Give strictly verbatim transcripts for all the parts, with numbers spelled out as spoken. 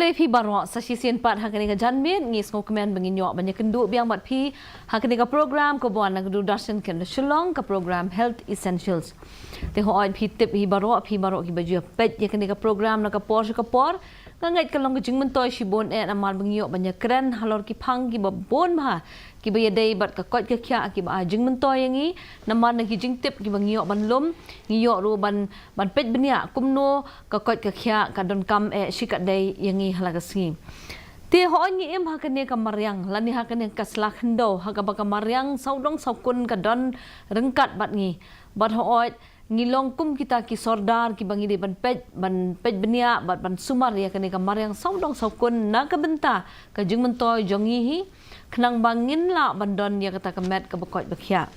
Phi baroh, sa shisien pat ha kane ka janmiet ngi sngewkmen ba ngin ïoh ban ïakynduh biang bad phi ha kane ka program kaba wan na ka Doordarshan Kendra Shillong, ka program Health Essentials. Te hooid, phi tip hi baroh, phi baroh kiba ju ïa peit ïa kane ka program na ka por sha ka por, nga ngeit ka long ka jingmyntoi shibun eh namar ba ngi ïoh ban ïakren halor ki phang kiba bun bha kiba ïadei bad ka koit ka khiah kiba ai jingmyntoi ïa ngi, namar na ki jingtip kiba ngi ïoh ban lum, ngi ïoh ruh ban, ban peit bniah kumno ka koit ka khiah ka donkam eh shikatdei ïa ngi ha la ka sngi. Te hooid, ngi im ha kane ka mariang lane ha kane ka sla khyndew ha kaba ka mariang sawdong sawkun ka don ryngkat bad ngi. Bad hooid, ngi long kum kita ki sordar kiba ngi dei ban peit, ban peit bniah bad ban sumar ïa kane ka mariang sawdong sawkun na ka bynta ka jingmyntoi jong ngi hi, khnang ba ngin lah ban don ïa kata ka met kaba koit ba khiah.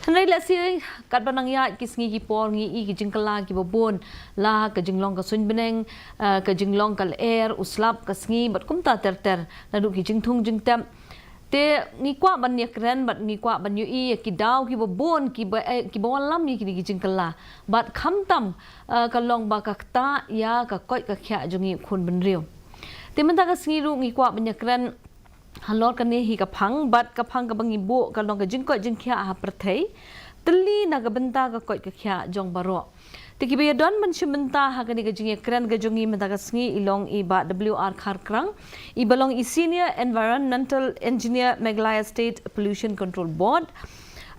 Hynrei lehse katba nang ïaid ki sngi ki por ngi i ki jingkylla kiba bun, la ka jinglong ka suiñ bneng, eh, ka jinglong ka lyer, u slap, ka sngi bad kumta ter ter, naduh ki jingthung jingtep. Te ngi kwah ban ïakren bad ngi kwah ban ïohi ïa ki daw kiba bun kiba, eh, kiba wallam ïa kine ki jingkylla. Bad khamtam, eh, ka long ba ka ktah ïa ka koit ka khiah jong ngi u khun bynriew. Te mynta ka sngi ruh ngi kwah ban ïakren halor kane hi ka phang, bad ka phang kaba ngi buh ka long ka jingkoit jingkhiah ha pyrthei, tylli na ka bynta ka koit ka khiah jong baroh. Te kiba ïadon ban shim bynta ha kane ka jingïakren ka jong ngi mynta ka sngi i long i Bah W R Kharkrang, iba long i Senior Environmental Engineer, Meghalaya State Pollution Control Board,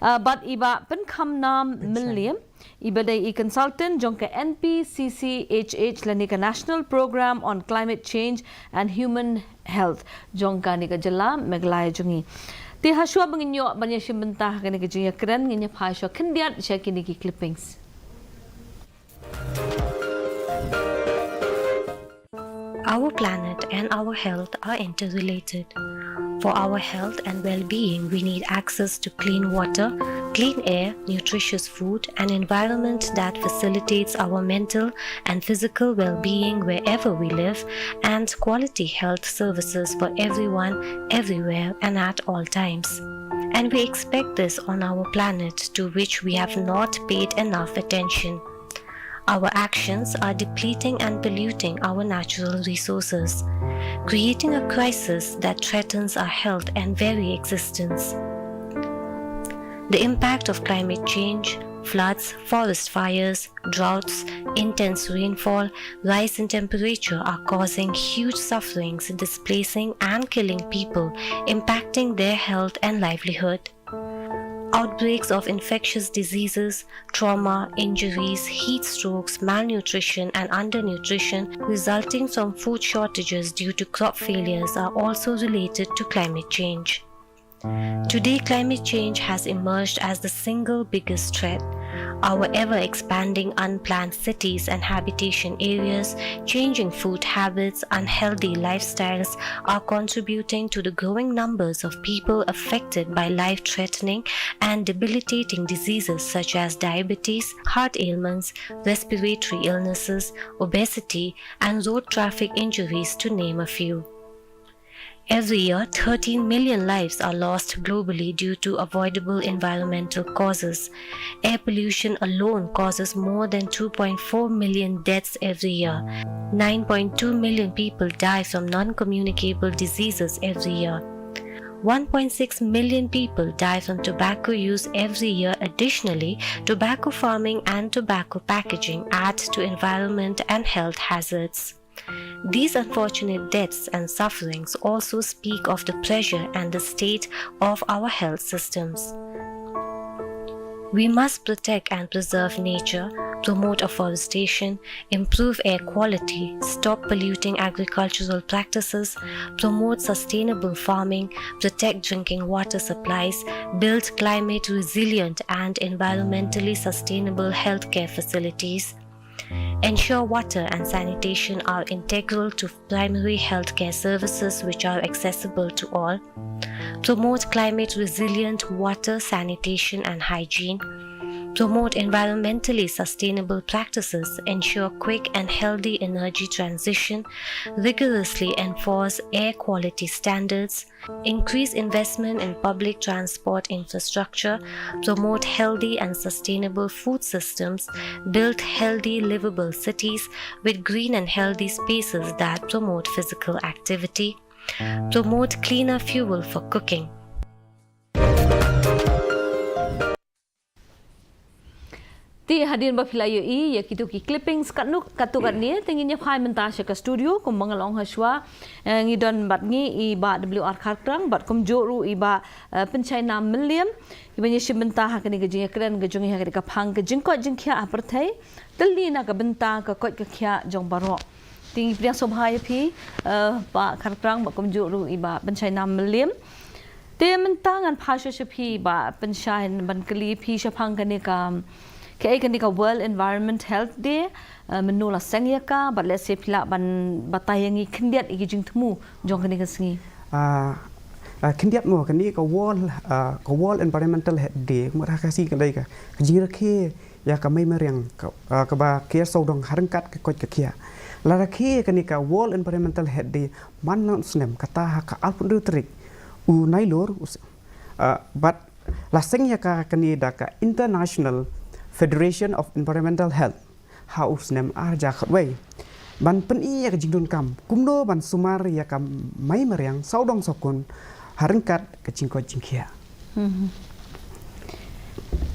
ah, bad i Bah Pynkhamnam Mylliem, iba dei i consultant jong ka N P C C H H lane ka National Program on Climate Change and Human Health jong kane ka jylla Meghalaya jong ngi. Te hashwa ba ngin ïoh ban ïashim bynta ha kane ka jingïakren, ngin ïa phai shuwa khyndiat sha kine ki clippings. Our planet and our health are interrelated. For our health and well being, we need access to clean water, clean air, nutritious food, an environment that facilitates our mental and physical well being wherever we live, and quality health services for everyone, everywhere, and at all times. And we expect this on our planet, to which we have not paid enough attention. Our actions are depleting and polluting our natural resources, creating a crisis that threatens our health and very existence. The impact of climate change, floods, forest fires, droughts, intense rainfall, rise in temperature are causing huge sufferings, displacing and killing people, impacting their health and livelihood. Outbreaks of infectious diseases, trauma, injuries, heat strokes, malnutrition, and undernutrition resulting from food shortages due to crop failures are also related to climate change. Today, climate change has emerged as the single biggest threat. Our ever expanding unplanned cities and habitation areas, changing food habits, unhealthy lifestyles are contributing to the growing numbers of people affected by life threatening and debilitating diseases such as diabetes, heart ailments, respiratory illnesses, obesity, and road traffic injuries, to name a few. Every year, thirteen million lives are lost globally due to avoidable environmental causes. Air pollution alone causes more than two point four million deaths every year. Nine point two million people die from non communicable diseases every year. One point six million people die from tobacco use every year. Additionally, tobacco farming and tobacco packaging add to environment and health hazards. These unfortunate deaths and sufferings also speak of the pressure and the state of our health systems. We must protect and preserve nature, promote afforestation, improve air quality, stop polluting agricultural practices, promote sustainable farming, protect drinking water supplies, build climate resilient and environmentally sustainable healthcare facilities, ensure water and sanitation are integral to primary healthcare services which are accessible to all, promote climate resilient water, sanitation, and hygiene, Promote environmentally sustainable practices, ensure quick and healthy energy transition, rigorously enforce air quality standards, increase investment in public transport infrastructure, promote healthy and sustainable food systems, build healthy, livable cities with green and healthy spaces that promote physical activity, promote cleaner fuel for cooking. Te hadien ba phi la ïohi ïa kito ki clippings katno katto katne, te ngin ïa phai mynta sha ka studio, kumba nga la ong hashwa, eh, ngi don bad ngi i Bah W R Kharkrang, bad kumjuh ruh i Bah, eh, Pynshai Nam Mylliem, kiban ïashim bynta ha kane ka jingïakren ka jong ngi ha kane ka phang ka jingkoit jingkhiah ha pyrthei, tylli na ka bynta ka koit ka khiah jong baroh. Te ngi pdiang sngewbha ïa phi, eh, Bah Kharkrang, bad kumjuh ruh i Bah Pynshai Nam Mylliem. Te mynta ngan phai shuwa sha phi Bah Pynshai ban kylli phi shaphang kane ka, kaei kane ka World Environment Health Day, eh, mynno la seng ïa ka, bad lehse phi lah ban batai ïa ngi khyndiat ïa ki jingthmu jong kane ka sngi. Ah, ah, khyndiat mo kane ka World, ah, ka World Environmental Health Day, kumba ha ka Khasi ka dei ka, ka jingrakhe ïa ka mei mariang ka, ah, kaba ker sawdong ha ryngkat ka koit ka khiah. La rakhe ïa kane ka World Environmental Health Day man la u snem, kata ha ka arphew hynriew tarik u Nailur, u s-, ah, bad la seng ïa ka kane da ka International Federation of Environmental Health ha u snem ar hajar khatwei, ban pyni ïa ka jingdonkam kumno ban sumar ïa ka mei mariang sawdong sawkun ha ryngkat ka jingkoit jingkhiah. Mhm.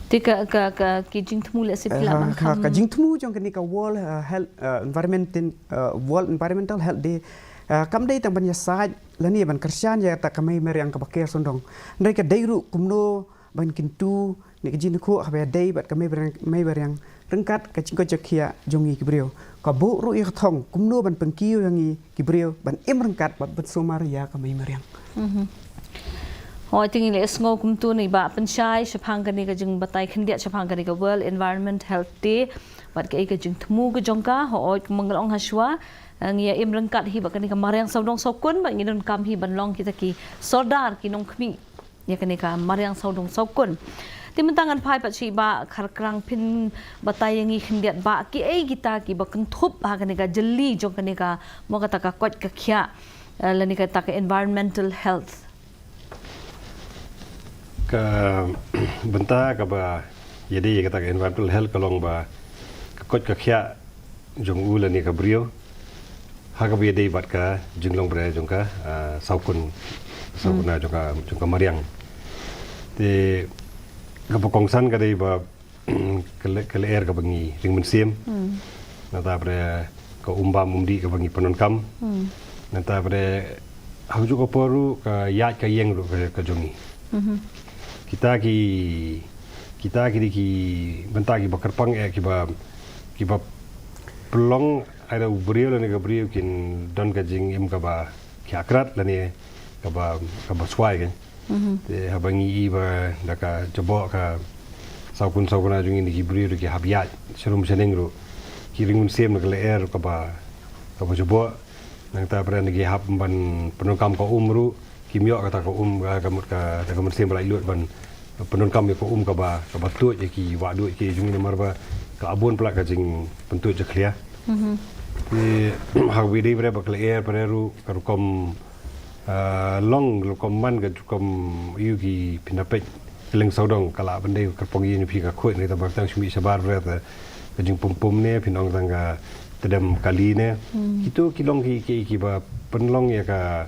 Te ka, ka, ka, ki jingthmu lehse phi lah ban kham. Ka jingthmu jong kane ka World, uh, Health, uh, Environment, uh, World Environmental Health Day, uh, kam dei tang ban ïasaid lane ban kyrshan ïa kata ka mei mariang kaba ker sawdong. Hynrei ka dei ruh kumno ban kyntu ne ka jingkhuh haba ïadei bad ka mei mariang, mei mariang ryngkat ka jingkoit jingkhiah jong ngi ki briew. Ka buh ruh ïa ka thong kumno ban pynkiew ïa ngi ki briew ban im ryngkat bad ban sumar ïa ka mei mariang. Mhm. Hooid, te ngi la ïohsngew kumto na i Bah Pynshai shaphang kane ka jingbatai khyndiat shaphang kane ka World Environment Health Day bad kaei ka jingthmu ka jong ka. Hooid, kumba nga la ong hashwa, eh, ngi ïa im ryngkat hi bad kane ka mariang sawdong sawkun, bad ngi donkam hi ban long kita ki sordar, ki nongkhmih ïa kane ka mariang sawdong sawkun. Te mynta ngan phai pat sha i Bah Kharkrang, phin batai ïa ngi khyndiat Bah, kiei kita kiba kynthup ha kane ka jylli jong kane ka, mo, kata ka koit ka khiah, eh, lane kata ka environmental health. Ka bynta kaba ïadei ïa kata ka environmental health ka long ba ka koit ka khiah jong u lane ka briew ha kaba ïadei bad ka jinglong briew jong ka, ah, sawkun, sawkun, hmm, jong ka, jong ka mariang. Te kaba kongsan ka dei ba ka leh, ka lyer kaba ngi ring mynsiem. Hmm. Nangta bad ka um bam um dih kaba ngi pyndonkam. Hmm. Nangta bad ha kajuh ka por ruh ka ïaid ka ïeng ruh ka, ka jong ngi. Mhm. Kita ki, kita ki dei ki bynta kiba kyrpang eh kiba, kiba pynlong, ai da u briew lane ka briew kin don ka jingim kaba khia krat lane kaba, kaba swai kan. Mhm. Te haba ngi i ba da ka jaboh ka sawkun sawkun jong ngi, ki briew ruh ki hap ïaid sharum shaneng ruh ki ring mynsiem na ka lyer kaba, kaba jaboh. Nangta bad ngi hap ban pyndonkam ka um ruh, kim ïoh kata ka um, ka, ka mut ka, ka mynsiem ba laitluid ban pyndonkam ïa ka um kaba, kaba tuid ïa ki wahduid ki jong ngi namar ba ka bun palat ka jingpyntuid jakhlia. Mhm. Te ha kaba ïadei bad ka lyer bad ruh ka rukom, ah, long rukom man ka rukom ïa ki pynapek kylleng sawdong ka lah ban dei ka kyrpang ïa ngi phi ka khuid ne, tang ba tang shim shabar bad ka jingpum pum ne, phin ong tang ka tdem kali ne. Hmm. Kito ki long ki, ki, kiba pynlong ïa ka,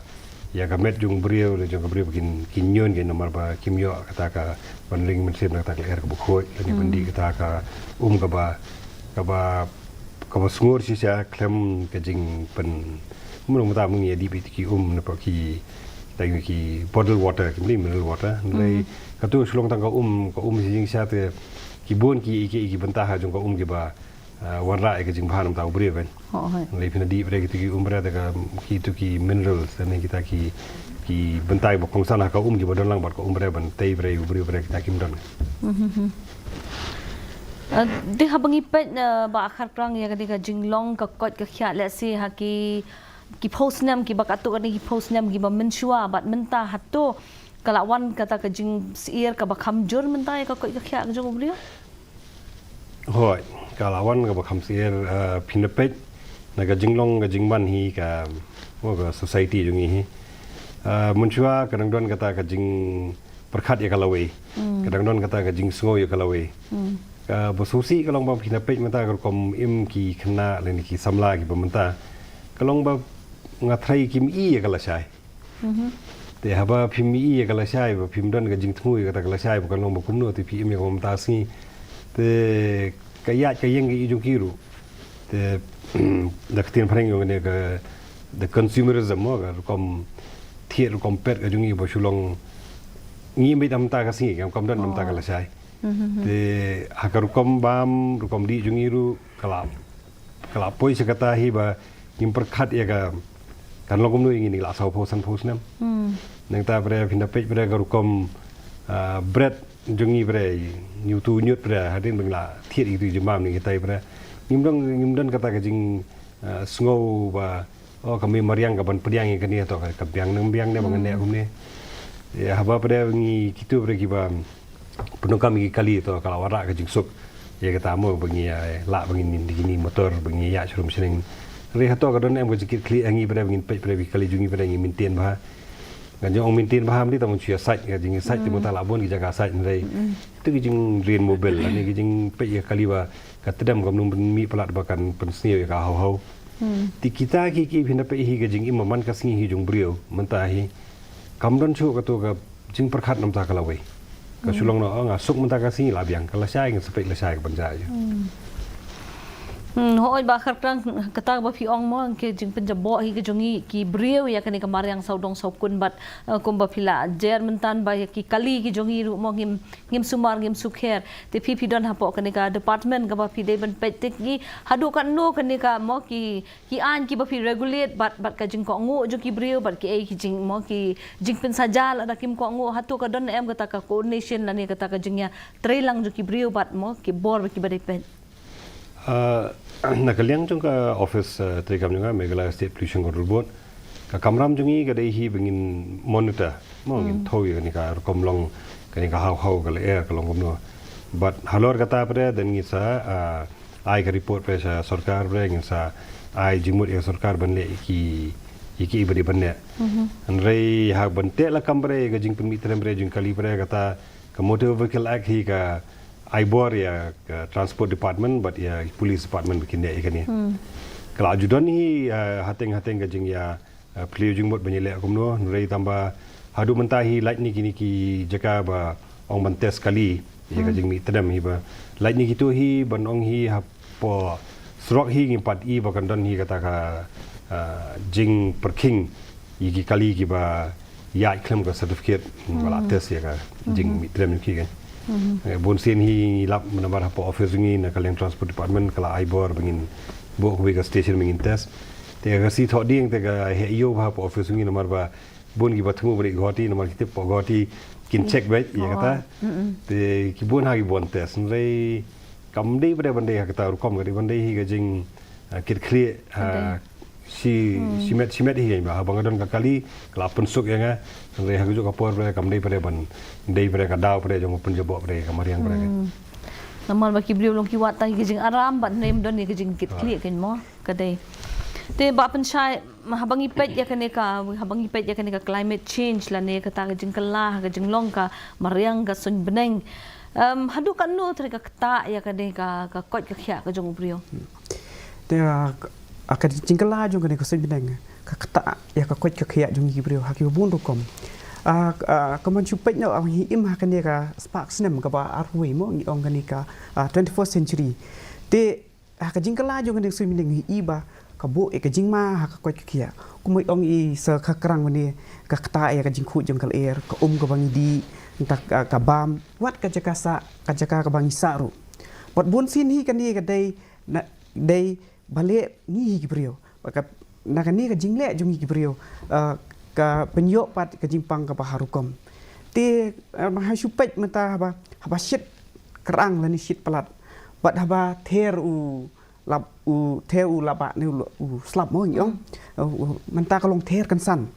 ïa ka met jong u briew, jong ka briew ba kin, kin ñion kin namar ba kim ïoh kata ka ban ring mynsiem na kata ka lyer kaba khuid, lane ban dih kata ka um kaba, kaba, kaba sngur shisha khlem ka jingpyn, mano mynta mynta ngi ïa dih beit ki um na pdeng ki, tang ki bottle water, kim dei mineral water. Hynrei kato shu long tang ka um, ka um shisha te ki bun ki, ki, ki bynta ha jong ka um kiba ah, wanrah ïa ka jingbha na bynta u briew kan. Hooid. Lei phin ïa dih bad kito ki um bad ka, kito ki minerals ne kita ki, ki bynta ba kongsan ha ka um kiba don lang bad ka um bad ban tei bad u briew bad kita kim don. Mhm. Ah, te haba ngi peit, ah, Bah Kharkrang, ïa ka dei ka jinglong ka koit ka khiah, lehse ha ki, ki phew snem kiba katto katne ki phew snem kiba mynshuwa bad mynta hato ka la wan kata ka jingsyier kaba kham jur mynta ïa ka koit ka khiah ka jong u briew? Hooid, ka la wan kaba kham syier, eh, phin da peit na ka jinglong ka jingman hi ka, oh, ka society jong ngi hi. Eh, mynshuwa ka dang don kata ka jingpyrkhat ïa ka lawei. Ka dang don kata ka jingsngew ïa ka lawei. Kaba sngewsih ka long ba phin da peit mynta ka rukom im ki khynnah lane ki samla kiba mynta, ka long ba nga tharai kim i ïa ka lashai. Te haba phim i ïa ka lashai, ba phim don ka jingthmu ïa kata ka lashai ba kan long ba kumno, te phi im ïa ka mynta sngi. Te ka ïaid ka ïeng ka i jong ki ruh, te da ka ktien phareng ong ne ka, the consumerism, mo, ka rukom thied rukom peit ka jong ngi ba shu long ngi im beit na mynta ka sngi, kam don na mynta ka lashai. Te ha ka rukom bam rukom dih jong ngi ruh ka la, ka la poi sha kata hi ba ngim pyrkhat ïa ka, kan long kumno ïa ngi, ngi la saw phew san phew snem. Nangta bre phin da peit bre ka rukom, ah, bret jong ngi bre, ngi utu ñiut bre, hadien ba ngi la thied ïa kitu ki jingbam ne kitai bre, ngim don, ngim don kata ka jing, ah, sngew ba, oh, ka mei mariang ka ban pdiang ïa kane, to ka, ka biang ne ym biang ne ba ngan leh kumne. Ïa haba bre ngi kitu bre kiba pyndonkam ïa ki kali, to ka la wanrah ka jingsuk ïa kata, mo, ba ngi, eh, lah ba ngin ïa kine motor ba ngi ïaid sharum shaneng. Hynrei hato ka don em ka jingkitkhlieh ha ngi bre ba ngin peit bre ba ki kali jong ngi bre ngi maintain bha? Ngan jong ong maintain bha, mynta tang ban shu ïa sait, ka jingïa sait te mynta la bun ki jaka sait, hynrei tu ki jingdrein mobil lane ki jingpeit ïa ka kali ba ka tdem kam nang pynmih palat ba kan pynsniew ïa ka haw haw. Te kita ki, ki phin da peit hi ka jingim man ka sngi hi jong briew mynta hi, kam don shuh kato ka jingpyrkhat na mynta ka lawei. Ka shu long noh, oh, nga suk mynta ka sngi, la biang ka lashai, ngan sa peit lashai ka ban jia. Hmm, hooid Bah Khartang, kata ba phi ong, mo, ka jingpynjaboh hi ka jong ngi ki briew ïa kane ka mariang sawdong sawkun bad, eh, kumba phi la jer mynta ba ïa ki kali ki jong ngi ruh, mo, ngim, ngim sumar ngim sukher. Te phi, phi don hapoh kane ka department kaba phi dei ban peit, te ki haduh katno kane ka, mo, ki ki aiñ kiba phi regulate bad, bad ka jingkohnguh jong ki briew bad kiei ki jing, mo, ki jingpynsaja lada kim kohnguh, hato ka don em kata ka coordination lane kata ka jingïatreilang jong ki briew bad, mo, ki bor ba kiba dei peit? Ah, na ka liang jong ka office, ah, treikam jong ka Meghalaya State Pollution Control Board, ka kamram jong ngi ka dei hi ba ngin monitor, mo, ngin thew ïa kane ka rukom long, kane ka haw haw ka lyer ka long kumno. Bad halor kata pat de ngin sa, ah, ai ka report pat sha sorkar pat de, ngin sa ai jingmut ïa ka sorkar ban leh ïa ki, ïa ki ba dei ban leh. Hynrei ha ban teh lakam pat de ïa ka jingpynmih trem pat de jong ki kali pat de, kata ka Motor Vehicle Act hi ka ai bor ïa ka Transport Department bad ïa Police Department ba kin leh ïa kane. Ka la ju don hi, ah, hateng hateng ka jingïa, ah, plie jingmut ban ïaleh kumno, hynrei tang ba haduh mynta hi lait ne kine ki jaka ba ong ban test kali ïa ka jingmih tdem hi ba lait ne kitu hi ban ong hi hapoh surok hi ngim pat i ba kan don hi kata ka, ah, jingpyrkhing ïa ki kali kiba ïaid khlem ka certificate ba la test ïa ka jingmih tdem ki kan. Eh, bun sien hi ngi lap namar hapoh office ngi na ka liang Transport Department ka la ai bor ba ngin buh kawei ka station ba ngin test. Te ka si thoh ding te ka heh ïew ba hapoh office ngi namar ba bun kiba thmu ba dei Guwahati namar ki tip hapoh Guwahati kin check beit ïa kata. Te ki bun ha ki bun test. Hynrei kam dei pat de ban dei ha kata rukom, ka dei ban dei hi ka jing, ah, kitkhlieh, ah, shi, shimet, shimet hi ba haba nga don ka kali ka la pynsuk ïa nga. Hynrei ha kajuh ka por pat de kam dei pat de ban dei pat de ka daw pat de jong u pynjaboh pat de ka mariang pat de. Namar ba ki briew long ki wad tang ïa ka jingaram bad ym don ïa ka jingkitkhlieh kein mo. Ka dei. Te Bah Pynshai, haba ngi peit ïa kane ka, haba ngi peit ïa kane ka climate change lane kata ka jingkylla ha ka jinglong ka mariang ka suiñ bneng, em, haduh katno te ka ktah ïa kane ka, ka koit ka khiah ka jong u briew? Te, ah, ka jingkylla jong kane ka suiñ bneng ka ktah ïa ka koit ka khiah jong ngi ki briew ha kiba bun rukom. Ah, ah, ka man shu peit noh, ah, ngi im ha kane ka spah snem kaba arphew mo, ngi ong kane ka, ah, twenty-first century. Te ha ka jingkylla jong kane ka suiñ bneng ngi i ba ka buh ïa ka jingma ha ka koit ka khiah. Kumba ong i Sir Khartang mynne, ka ktah ïa ka jingkhuid jong ka lyer, ka um kaba ngi dih, nangta ka, ka bam, wat ka jaka sah, ka jaka kaba ngi sah ruh. Bad bun sien hi kane ka dei, na, dei ba leh ngi hi ki briew. Bad ka, na kane ka jingleh jong ngi ki briew, ah, ka pynïoh pat ka jingpang kaba ha rukom. Te, ah, ma ha shu peit mynta haba, haba shit kyrang lane shit palat. Bad haba ther u lap, u ther u lap bah ne u, u slap mo ngi ong. U, u, mynta ka long ther kynsan.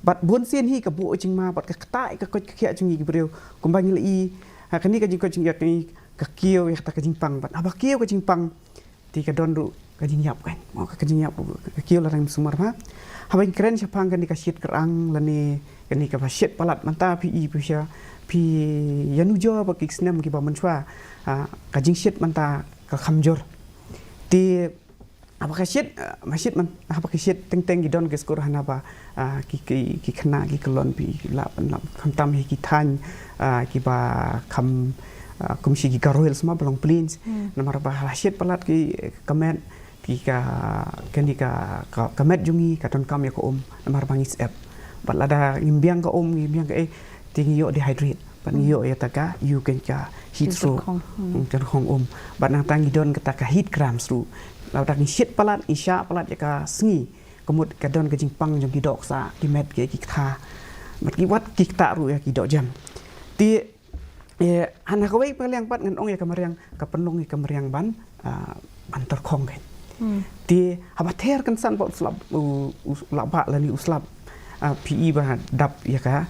Bad bun sien hi ka buh jingma bad ka ktah ïa ka koit ka khiah jong ngi ki briew. Kumba ngi la i, ha, kane ka jingkoit jingkhiah kane ka kiew ïa kata ka jingpang, bad haba kiew ka jingpang, te ka don ruh ka jingïap kan. Mo, ka jingïap ruh ka kiew la rang sumar ha. Haba ngi kren shaphang kane ka shit kyrang lane kane kaba shit palat mynta phi i phi sha phi ïanujor ba ki snem kiba mynshuwa, ah, ka jingshit mynta ka kham jur. Te haba ka shit, ah, ma shit man, haba ka shit teng teng ki don ki skur hana ba, ah, ki, ki, ki khynnah ki kyllon phi lah ban lap khamtam hi ki thaiñ, ah, kiba kham, ah, kum shi ki Garo Hills ma ba long plains. Hmm. Namar ba la shit palat ki, eh, ka met, ki ka, kane ka, ka, ka met jong ngi ka donkam ïa ka um, namar ba ngi sep. Bad lada ngim biang ka um, ngim biang ka eh, te ngi ïoh dehydrate. Bad ngi ïoh ïa kata ka, ïoh kane ka heat stroke. Tyrkhong. Hmm. Hmm, tyrkhong um. Bad nangta ngi don kata ka heat cramps ruh. Lada ngi shit palat, ngi shah palat ïa ka sngi, ka mut ka don ka jingpang jong ki dohkha, ki met ki, ki ktah. Bad ki wat ki ktah ruh ïa ki dohjem. Te, eh, hana kawei ka liang pat ngan ong ïa ka mariang, ka pynlong ïa ka mariang ban, ah, ban tyrkhong kan. Hmm. Te haba ther kynsan pat u slap, u, u slap ba lane u slap, ah, phi i ba dap ïa ka,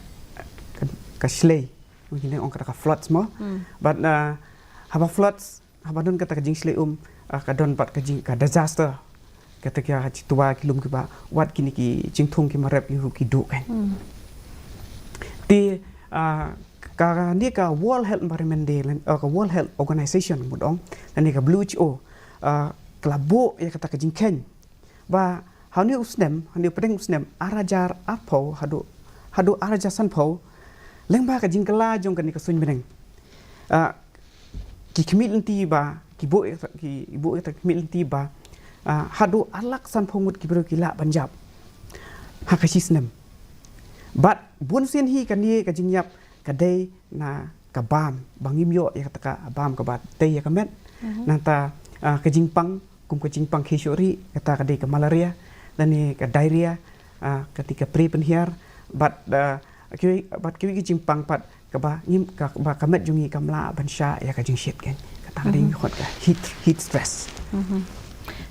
ka, ka shlei. Ngi ong kata ka floods mo. Hmm. Bad, ah, haba floods, haba don kata ka jingshlei um, ah, ka don pat ka jing, ka disaster. Kata ka jingtwa ki lum kiba wat kine ki jingthung ki marep ki ruh ki duh kan. Hmm. Te, ah, ka, kane ka World Health Environment Day, lan, ah, ka World Health Organization mut ong, lane ka W H O, ah, ka la buh ïa kata ka jingkheiñ ba ha une u snem, ha une u pdeng u snem, ar hajar arphew haduh, haduh ar hajar sanphew, lyngba ka jingkylla jong kane ka suiñ bneng, ah, ki khmih lynti ba, ki buh, ki buh ïa kata khmih lynti ba, ah, haduh ar lak sanphew ngut ki briew ki lah ban ïap ha ka shi snem. Bad bunsien hi kane ka jingïap ka dei na ka bam, ba ngim ïoh ïa kata ka bam kaba tei ïa ka met. Mhm. Nangta, ah, ka jingpang, kum ka jingpang khie shuh rieh, kata ka dei ka malaria, lane ka diarrhea, ah, kata ka pre pynhiar, bad, ah, kiwei, bad kiwei ki jingpang pat kaba ngim, kaba ka met jong ngi kam lah ban shah ïa ka jingshit kan. Kata ka dei, mhm, ngi khot ka heat, heat stress. Mhm.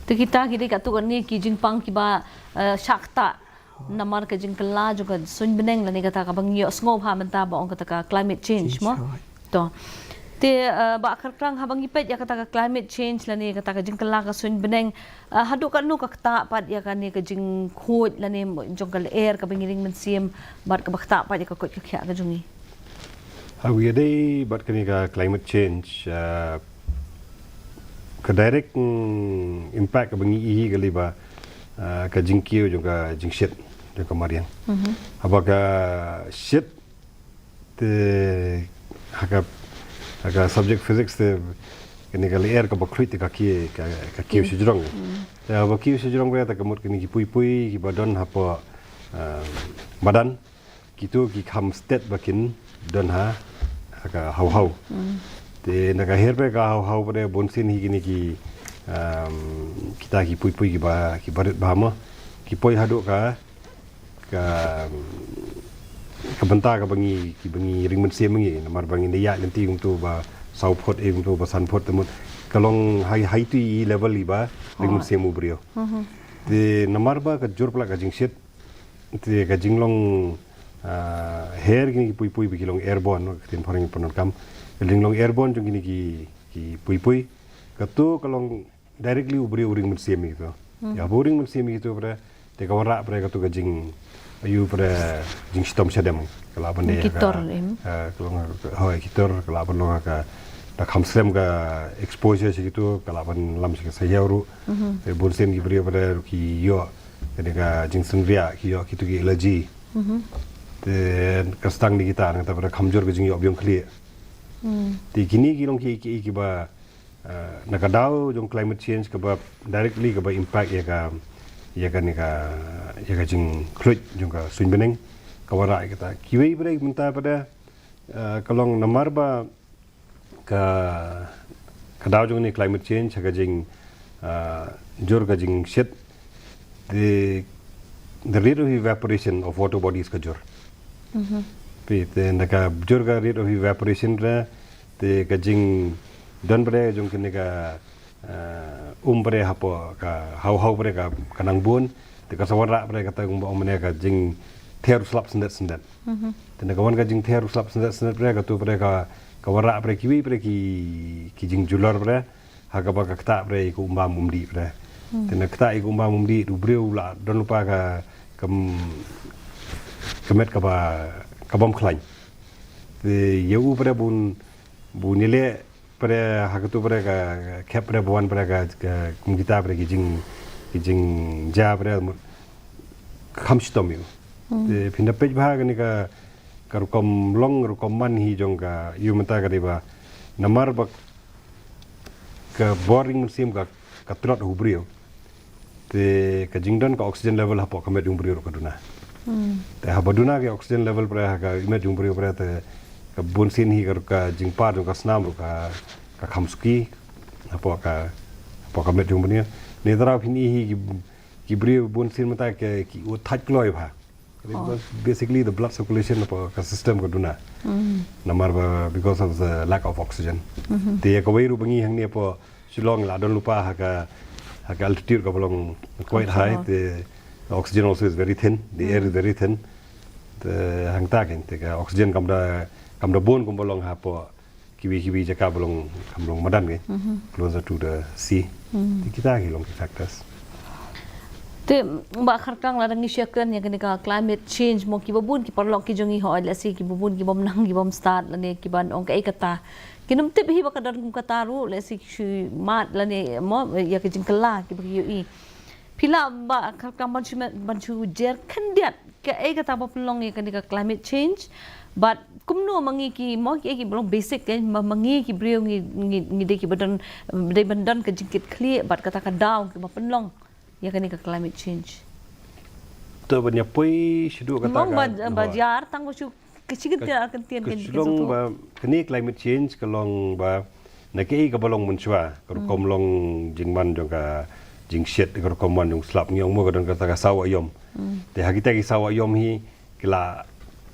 Te kita ki dei katto katne ki jingpang kiba, eh, shah ktah namar ka jingkylla jong ka suiñ bneng lane kata kaba ngi ïohsngew bha mynta ba ong kata ka climate change mo. Change, right. To. Te, eh, Bah Kharkrang, haba ngi peit ïa kata ka climate change lane kata ka jingkylla ka suiñ bneng, eh, haduh katno ka ktah pat ïa kane ka jingkhuid lane jong ka lyer kaba ngi ring mynsiem bad kaba ktah pat ïa ka koit ka khiah ka jong ngi. Ha, ïadei bad kane ka climate change, eh, ka direct, mm, impact kaba ngi i hi ka lei ba, ah, ka jingkiew jong ka jingshit jong ka mariang. Mhm. Haba ka shit te ha ka, ha ka subject physics te kane ka lyer kaba khluit te ka kie-, ka, ka kiew, mm, shajrong. Mm. Te haba kiew shajrong re te ka mut kine ki pui pui kiba don hapoh, ah, madan. Kito ki kham stet ba kin don ha, ha ka hawhaw. Mm. Te na ka her pat ka hawhaw pat bunsien hi kine ki, um, kita ki pui pui kiba, kiba rit bha mo. Ki poi haduh ka, ka, ka bynta kaba ngi, kiba ngi ring mynsiem ngi, namar ba ngi ïaid lynti kumto ba saw phut, eh, kumto ba san phut te mut. Ka long high, high to level iba ring, oh, mynsiem u briew. Mhm. Te namar ba ka jur palat ka jingshit, te ka jinglong, ah, her kine ki pui pui ba ki long airborne, ka ktien phareng pyndonkam. Ka jinglong airborne jong kine ki, ki pui pui. Kato ka long directly u briew u ring mynsiem ïa kito. Hmm. Ïa ba u ring mynsiem ïa kito pat, te ka wanrah pat kato ka jing, ïa pat jingshitom shadem. Ka lah ban dei ki tor, ka, em, ah, ka long, hooid, ki tor, ka lah ban long ka, da kham slem ka exposure sha kito, ka lah ban lam sha ka sahiaw ruh. Mhm. Te bunsien ki briew pat ki ïoh kane ka jingsngewsih, ki ïoh kito ki allergy. Mhm. Te ka sdang na kita, nangta pat kham jur ka jingïoh biang khlieh. Hmm. Te kine ki long ki, ki, kiba, eh, na ka daw jong climate change kaba directly kaba impact ïa ka, ïa kane ka, ïa ka jingkhluit jong ka suiñ bneng. Ka wanrah ïa kita. Kiwei pat mynta pat, eh, ka long namar ba ka, ka daw jong kane climate change, ha ka jing, ah, jur ka jingshit, the, the rate of evaporation of water bodies ka jur. Mhm. Phi, te na ka jur ka rate of evaporation re, te ka jingdon pat jong kane ka, ah, um pat hapoh ka hawhaw pat ka, ka nang bun, te ka sa wanrah pat kata kumba ong mynne ka jingther u slap syndet syndet. Mhm. Te na ka wan ka jingther u slap syndet syndet pat, kato pat ka, ka wanrah pyrshah kiwei pyrshah ki, ki jingjulor pyrshah, ha kaba ka ktah pyrshah ïa ka umbam umdih pyrshah. Te na ktah ïa ka umbam umdih, u briew u la don lypa ka, kam, ka met kaba, ka bym khlaiñ. Te ïa u pyrshah bun, bun ïaleh pyrshah ha katu pyrshah ka, ka khep pyrshah ba wan pyrshah ka, ka, kum kita pyrshah ki jing, ki jingjia pyrshah mut kham shitom ïa u. Te phin da peit bha kane ka, ka rukom long, rukom man hi jong ka, ïa u mynta ka dei ba namar ba ka bor ring mynsiem ka, ka tlot ha u briew. Te ka jingdon ka oxygen level hapoh ka met jong u briew ruh ka duna. Te haba duna ka oxygen level pyrshah ha ka met jong u briew pyrshah, te ka bunsien hi ka, ka jingpar jong ka snam ruh ka, ka kham suki hapoh ka, hapoh ka met jong u briew. Nangta phin ïohi ki, ki briew bunsien mynta ki, ki u thait kloi bha. Basically the blood circulation hapoh ka system ka duna. Namar ba because of the lack of oxygen. Te ïa kawei ruh ba ngi hangne hapoh Shillong la don lypa ha ka, ha ka altitude kaba long quite high. The oxygen also is very thin. The air is very thin. Te hangta kein te ka oxygen kam da, kam da bun kumba long hapoh kiwei kiwei jaka ba long, kam long madan kein, closer to the sea. Te kita ki long ki factors. Te Bah Kharkang, lada ngi shakri ïa kane ka climate change, mo kiba bun ki paralok ki jong ngi, hooid, lehse kiba bun ki bym nang, ki bym stad lane ki ban ong kaei kata. Kin ym tip hi ba ka don kum kata ruh, lehse ki shu mad lane mo ïa ka jingkylla kiba ki ïohi. Phi lah Bah Kharkang ban shu, ban shu jer khyndiat kaei kata ba pynlong ïa kane ka climate change? Bad kumno ma ngi ki, mo kiei kiba long basic kein, ma, ma ngi ki briew ngi, ngi, ngi dei kiba don, dei ban don ka jingkitkhlieh bad kata ka daw kiba pynlong ïa kane ka climate change? To ban ïa poi shaduh kata ka, ba, ba jar tang ba shu ka shi kyntien ar kyntien ka kein, shu long ba kane climate change ka long ba na kaei kaba long mynshuwa, ka rukom long jingman jong ka jingshit, ka rukom wan jong slap, ngi ong mo ka don kata ka saw aïom. Te ha kita ki saw aïom hi ki la,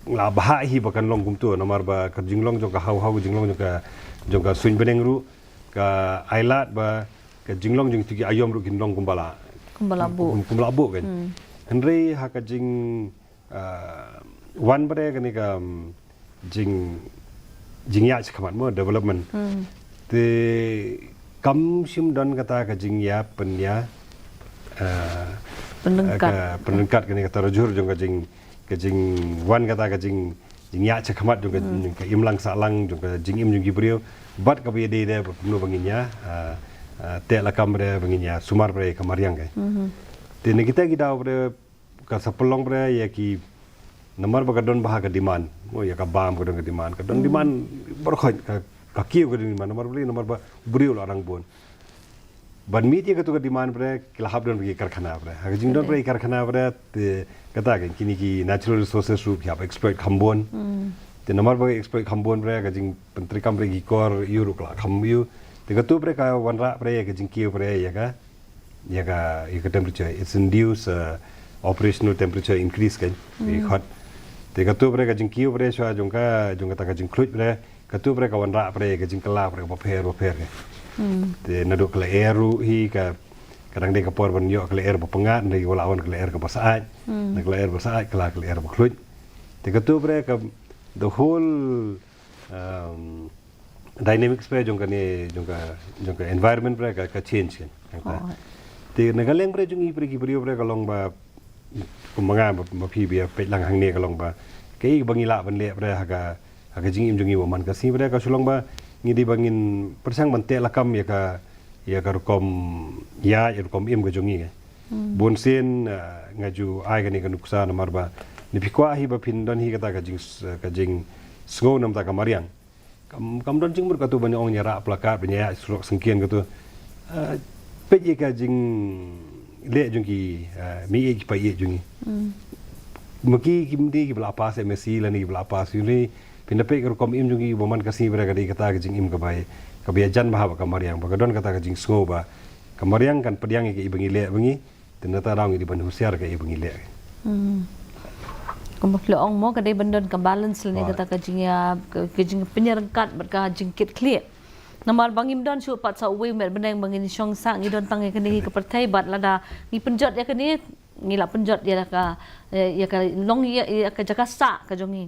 la bha hi ba kan long kumto, namar ba ka jinglong jong ka haw haw, ka jinglong jong ka, jong ka suiñ bneng ruh ka ai lad ba ka jinglong jong kitu ki aïom ruh kin long kumba la, kumba la buh, kum, kumba la buh kein. Hynrei ha ka jing, ah, wan bad kane ka, um, jing, jingïaid shakhmat mo, development. Te kam shym don kata ka jingïa pynïa, ah, pynryngkat, ka pynryngkat kane ka tarajur jong ka jing, ka jingwan kata ka jing, jingïaid shakhmat jong ka, jong ka imlang sahlang, jong ka jingim jong ki briew. Bad kaba ïadei de ba kumno ba ngin ïa, ah, ah, teh lakam de ba ngin ïa sumar bad ka mariang kein. Te na kita ki daw bad ka sa pynlong bad ïa ki, namar ba ka don bha ka demand. Mo ïa ka bam ka don ka demand. Ka don demand baroh khoit, ka, ka kiew ka don demand. Namar ba, namar ba u briew u la rang bun. Ban meet ïa katu ka demand bad ki la hap don bad ki karkhana bad. Ha ka jingdon bad ki karkhana bad te kata kein kine ki natural resources ruh ki hap exploit kham bun. Te namar ba exploit kham bun bad ka jingpyntreikam bad ki kor ïew ruh ka la kham ïew. Te katu bad ka wanrah bad ïa ka jingkiew bad ïa ka, ïa ka, ïa ka temperature. It's induced, uh, operational temperature increase kein. Very hot. Te katu bad ka jingkiew bad shuwa jong ka, jong kata ka jingkhluit bad katu bad ka wanrah bad ka jingkylla bad bapher bapher kein. Te naduh ka lyer ruh hi ka, ka dang dei ka por ban ïoh ka lyer ba pyngngad, dei ka la wan ka lyer kaba syaid. Na ka lyer ba syaid, ka la ka lyer ba khluit. Te katu bad ka, the whole, um, dynamics bad jong kane, jong ka, jong ka environment bad ka, ka change kein. Te na ka liang bad jong ngi bad ki briew bad ka long ba, kumba nga ma, ma phi ba ïa peit lang hangne ka long ba kaei ba ngi lah ban leh bad ha ka, ha ka jingim jong ngi ba man ka sngi bad ka shu long ba ngi dei ba ngin pyrshang ban teh lakam ïa ka, ïa ka rukom ïaid, ïa rukom im ka jong ngi. Bunsien, ah, nga ju ai kane ka nuksa namar ba ne phi kwah hi ba phin don hi kata ka jing, ka jingsngew namar ka mariang. Kam, kam don jingmut katu ban ong ïa rah placard, ban ïa surok syngkien katu. Ah, peit ïa ka jingleh jong ki, ah, mei ïeit ki paid jong ngi. Ma ki, kim dei kiba la pass M S C lane kiba la pass uni. Phin da peit ka rukom im jong ki ba man ka sngi bad ka dei kata ka jingim kaba, kaba ïajan bha bad ka mariang, ba ka don kata ka jingsngew ba ka mariang kan pdiang ïa kaei ba ngi leh ba ngi. Te nangta daw ngi dei ban husiar kaei ba ngi leh. Kumba phi la ong mo, ka dei ban don ka balance lane kata ka jingïa, ka, ka jingpynïaryngkat bad ka jingkitkhlieh. Namar ba ngim don shuh pat sa uwei u met bneng ba ngin shong sah, ngi don tang ïa kane hi ka pyrthei bad lada ngi pynjot ïa kane, ngi la pynjot ïa ka, ïa ka long ïa, ïa ka jaka sah ka jong ngi.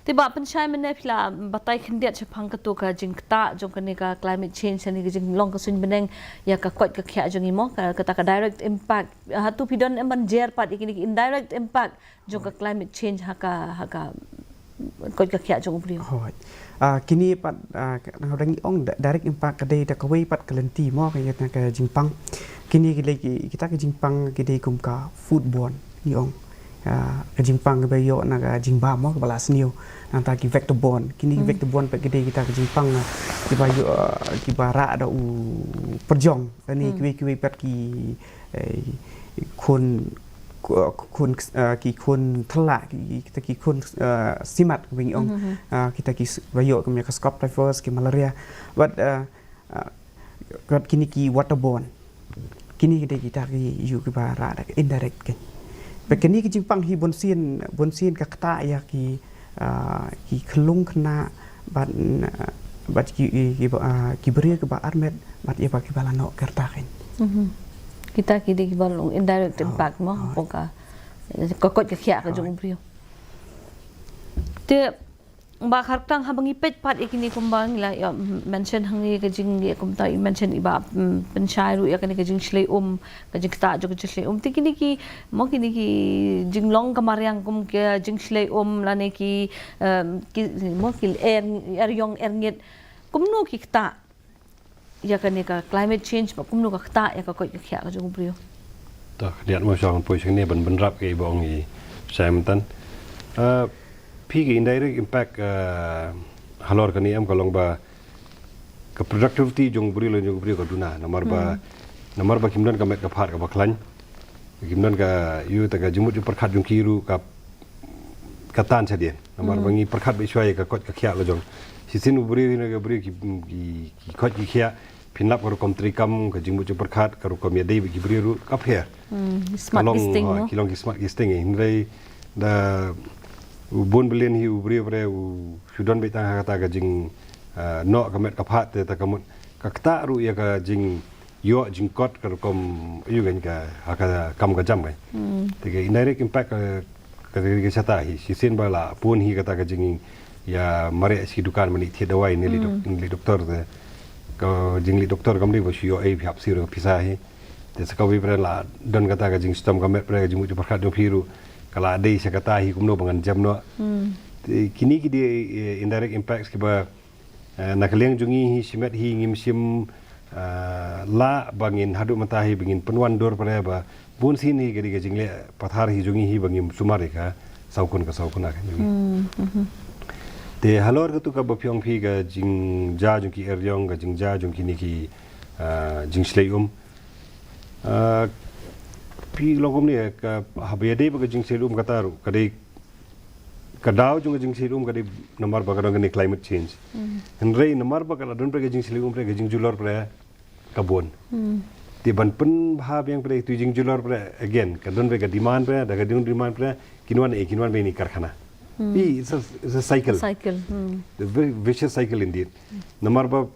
Te Bah Pynshai, mynne phi la batai khyndiat shaphang kato ka jingktah jong kane ka climate change, kane ka jinglong ka suiñ bneng ïa ka koit ka khiah jong ngi mo, ka, kata ka direct impact. Hato phi don em ban jer pat ïa kine ki indirect impact jong ka climate change ha ka, ha ka koit ka khiah jong u briew? Hooid. Ah, kine pat, ah, ka, nang dang ong da-, direct impact ka dei da kawei pat ka lynti mo, ka ïa ka jingpang. Kine ki dei ki, kita ki jingpang ki dei kum ka foodborne, ngi ong. Ah, ka jingpang kaba ïoh na ka jingbam mo, kaba la sniew. Nangta ki vector borne. Kine ki vector borne pat ki dei kita ki jingpang, ah, kiba ïoh, ah, kiba rah da u pyrjong. Kane kiwei kiwei pat ki, eh, khun, khu-, khun, ah, ki khun thylla, ki, kita ki khun, ah, simat kaba ngi ong. Ah, kita ki s-, ba ïoh kum ïa ka Scrub Typhus, ki malaria. Bad, ah, ah, bad kine ki waterborne. Kine ki dei kita ki ïoh kiba rah da ka indirect kan. Bad kine ki jingpang hi bunsien, bunsien ka ktah ïa ki, ah, ki khyllung khynnah bad, ah, bad ki, ki, ki, ah, ki briew kiba armet bad ïa ba kiba la noh ka rta kan. Kita ki dei kiba long indirect impact mo, hooid, hapoh ka, ka koit ka khiah ka jong u briew. Te Bah Khartang, haba ngi peit pat ïa kine kumba ngi la ïa mention hangne ka jing, ïa kumta i mention i Bah, mm, Pynshai ruh ïa kane ka jingshlei um, ka jingktah jong ka jingshlei um. Te kine ki, mo kine ki jinglong ka mariang kum ka jingshlei um lane ki, em, ki, mo ki er, er ïong er ngit. Kumno ki ktah ïa kane ka climate change, bad kumno ka ktah ïa ka koit ka khiah ka jong u briew? To, khyndiat mo shong poi shane ban bynrap ïa i ba ong i Simon. Ah, phi, ka indirect impact, ah, halor kane em ka long ba ka productivity jong u briew, jong u briew ka duna. Namar ba, namar ba kim don ka met ka phad kaba khlaiñ. Kim don ka, ïa kata ka jingmut jingpyrkhat jong ki ruh ka, ka tan shadien. Namar ba ngi pyrkhat beit shuwa ïa ka koit ka khiah la jong. Shisien u briew hi na ka briew ki, ki, ki koit ki khiah, pynlap ka rukom treikam, ka jingmut jingpyrkhat, ka rukom ïadei bad ki briew ruh ka pher. Ki long, ki smart gisting, hooid, mo, ki long ki smart gisting, eh. Hynrei da u bun byllian hi u briew pre u shu don beit tang ha kata ka jing, ah, noh ka met ka phad te ta ka mut ka ktah ruh ïa ka jing ïoh jingkot ka rukom ïa u kan ka, ha ka kam ka jam kan. Te ka indirect impact ka, ka, ka, ka shata hi. Shisien ba la pun hi kata ka jing ïa mareh shi dukan mane thied dawai ne leit dok-, ne leit doktor te. Ka jingleit doktor kam dei ba shu ïoh ei phi hap siew ka pisa hi. Te sa kawei pre la don kata ka jingshitom ka met pre ka jingmut jingpyrkhat jong phi ruh ka la dei sha kata hi kumno ba ngan jam noh. Te kine ki dei, eh, indirect impacts kiba Eh, na ka liang jong ngi hi shimet hi ngim shym, eh, lah ba ngin haduh mynta hi ba ngin pynwan dur pre ba bun sien hi ka dei ka jingleh pathar hi jong ngi hi ba ngim sumar ïa ka saw kun ka saw kun ka jong ngi. Te halor katu kaba phi ong phi ka jingjia jong ki eriong, ka jingjia jong kine ki, eh, jingshlei um. Eh, phi long kumne ka haba ïadei bad ka jingshlei um kata ruh ka dei ka daw jong ka jingshlei um ka dei namar ba ka don kane climate change. Hynrei namar ba ka la don pre ka jingshlei um pre ka jingjulor pre ka bun. Te ban pynbha biang pre tu jingjulor pre again ka don pre ka demand pre da ka don demand pre kin wan eh kin wan beit na i karkhana. It's a, it's a cycle. Cycle. The very vicious cycle indeed. Namar ba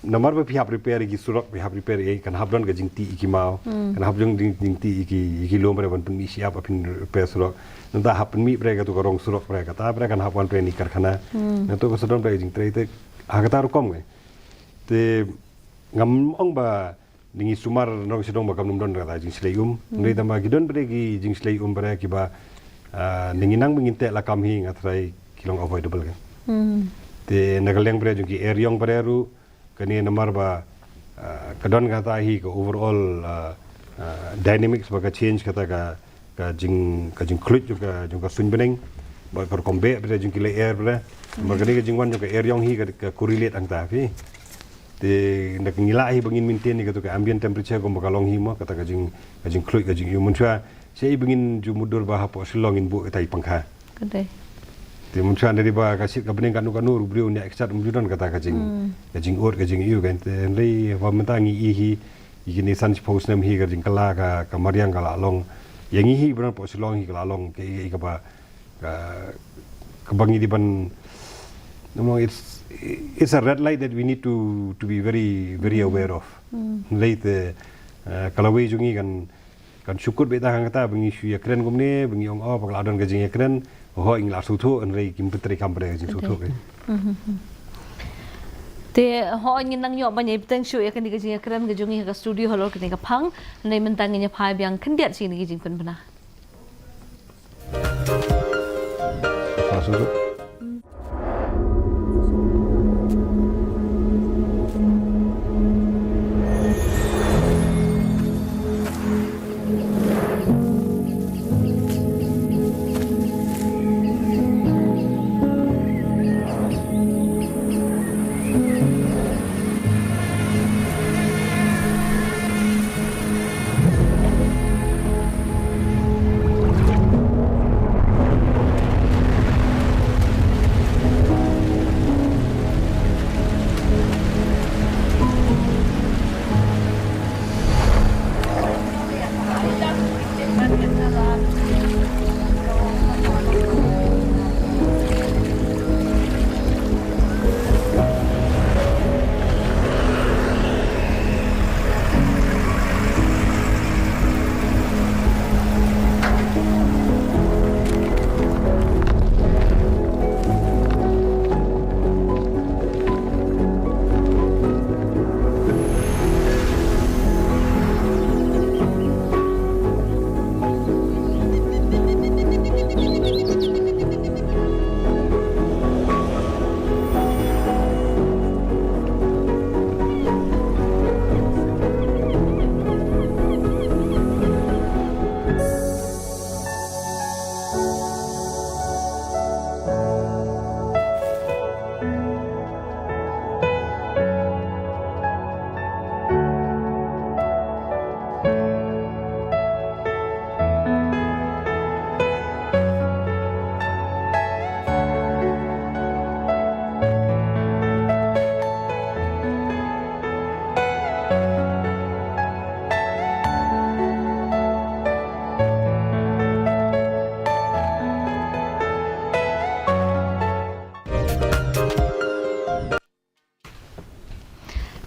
Namar ba phi hap repair ïa ki surok, phi hap repair ïa, kan hap don ka jingtih ïa ki maw, kan hap don jing, jingtih ïa ki, ïa ki lum pre ban pynmih shyiap ba phin repair surok. Nangta hap pynmih pre katu ka rong surok pre, kata pre kan hap wan pre na i karkhana. Nangta ka sa don pre ka jingtrei te ha kata rukom ngi. Te ngam ong ba ngi sumar nong sha dong ba kam nym don kata jingshlei um. Ngi tang ba ki don pre ki jingshlei um pre kiba, ah, ngi nang ba ngin teh lakam hi nga tharai ki long avoidable kan. Te na ka liang pre jong ki eriong pre ruh Kane namar ba, ah, ka don kata hi ka overall, ah, ah, dynamics ba ka change kata ka, ka jing, ka jingkhluit jong ka, jong ka suiñ bneng. Ba ka rukom beh bad jong ki lyer bad. Namar kane ka jingwan jong ka eriong hi ka, ka correlate hangta phi. Te nda ka ngi lah hi ba ngin maintain ïa katu ka ambient temperature kumba ka long hi mo kata ka jing, ka jingkhluit ka jingïoh mynshuwa. Shaei ba ngin ju mutdur ba hapoh Shillong ngin buh kata i pangkha. Ka dei. Te mynshuwa nda dei ba ka shit ka bneng kano kano ruh briew ne ka shit um ju don kata ka jing, ka jingud ka jingïoh kan te hynrei ba mynta ngi i hi, i kine san shiphew snem hi ka jingkylla ka, ka mariang ka la long. Ïa ngi hi ba don hapoh Shillong hi ka la long ka, i, i kaba, ka, kaba ngi dei ban, namar it's, it's a red light that we need to, to be very, very aware of. Hynrei te, eh, ka lawei jong ngi kan, Kan shu kut beit tang hangta ba ngi shu ïakren kumne, ba ngi ong oh, ba ka la don ka jingïakren. Hooid, ngi la sngewthuh, hynrei kim pyntrei kam pyntrei ka jingsngewthuh. Te hooid, ngin nang ïoh ban ïa bteng shuh ïa kane ka jingïakren ka jong ngi ha ka studio halor kane ka phang. Hynrei mynta ngin ïa phai biang khyndiat sha kine ki jingpynbna.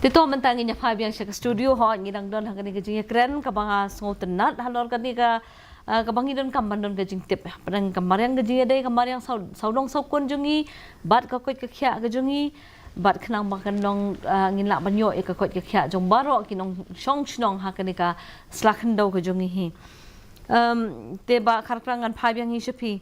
Te to mynta ngin ïa phai biang sha ka studio, hooid, ngi dang don ha kane ka jingïakren kaba nga sngewtynnat halor kane ka, ah, kaba ngi donkam ban don ka jingtip. Pdeng ka mariang ka jingïadei, ka mariang saw, sawdong sawkun jong ngi bad ka koit ka khiah ka jong ngi, bad khnang ba kan long, ah, ngin lah ban ïoh ïa ka koit ka khiah jong baroh ki nongshong shnong ha kane ka sla khyndew ka jong ngi hi. Em, te Bah Kharkrang, ngan phai biang hi sha phi.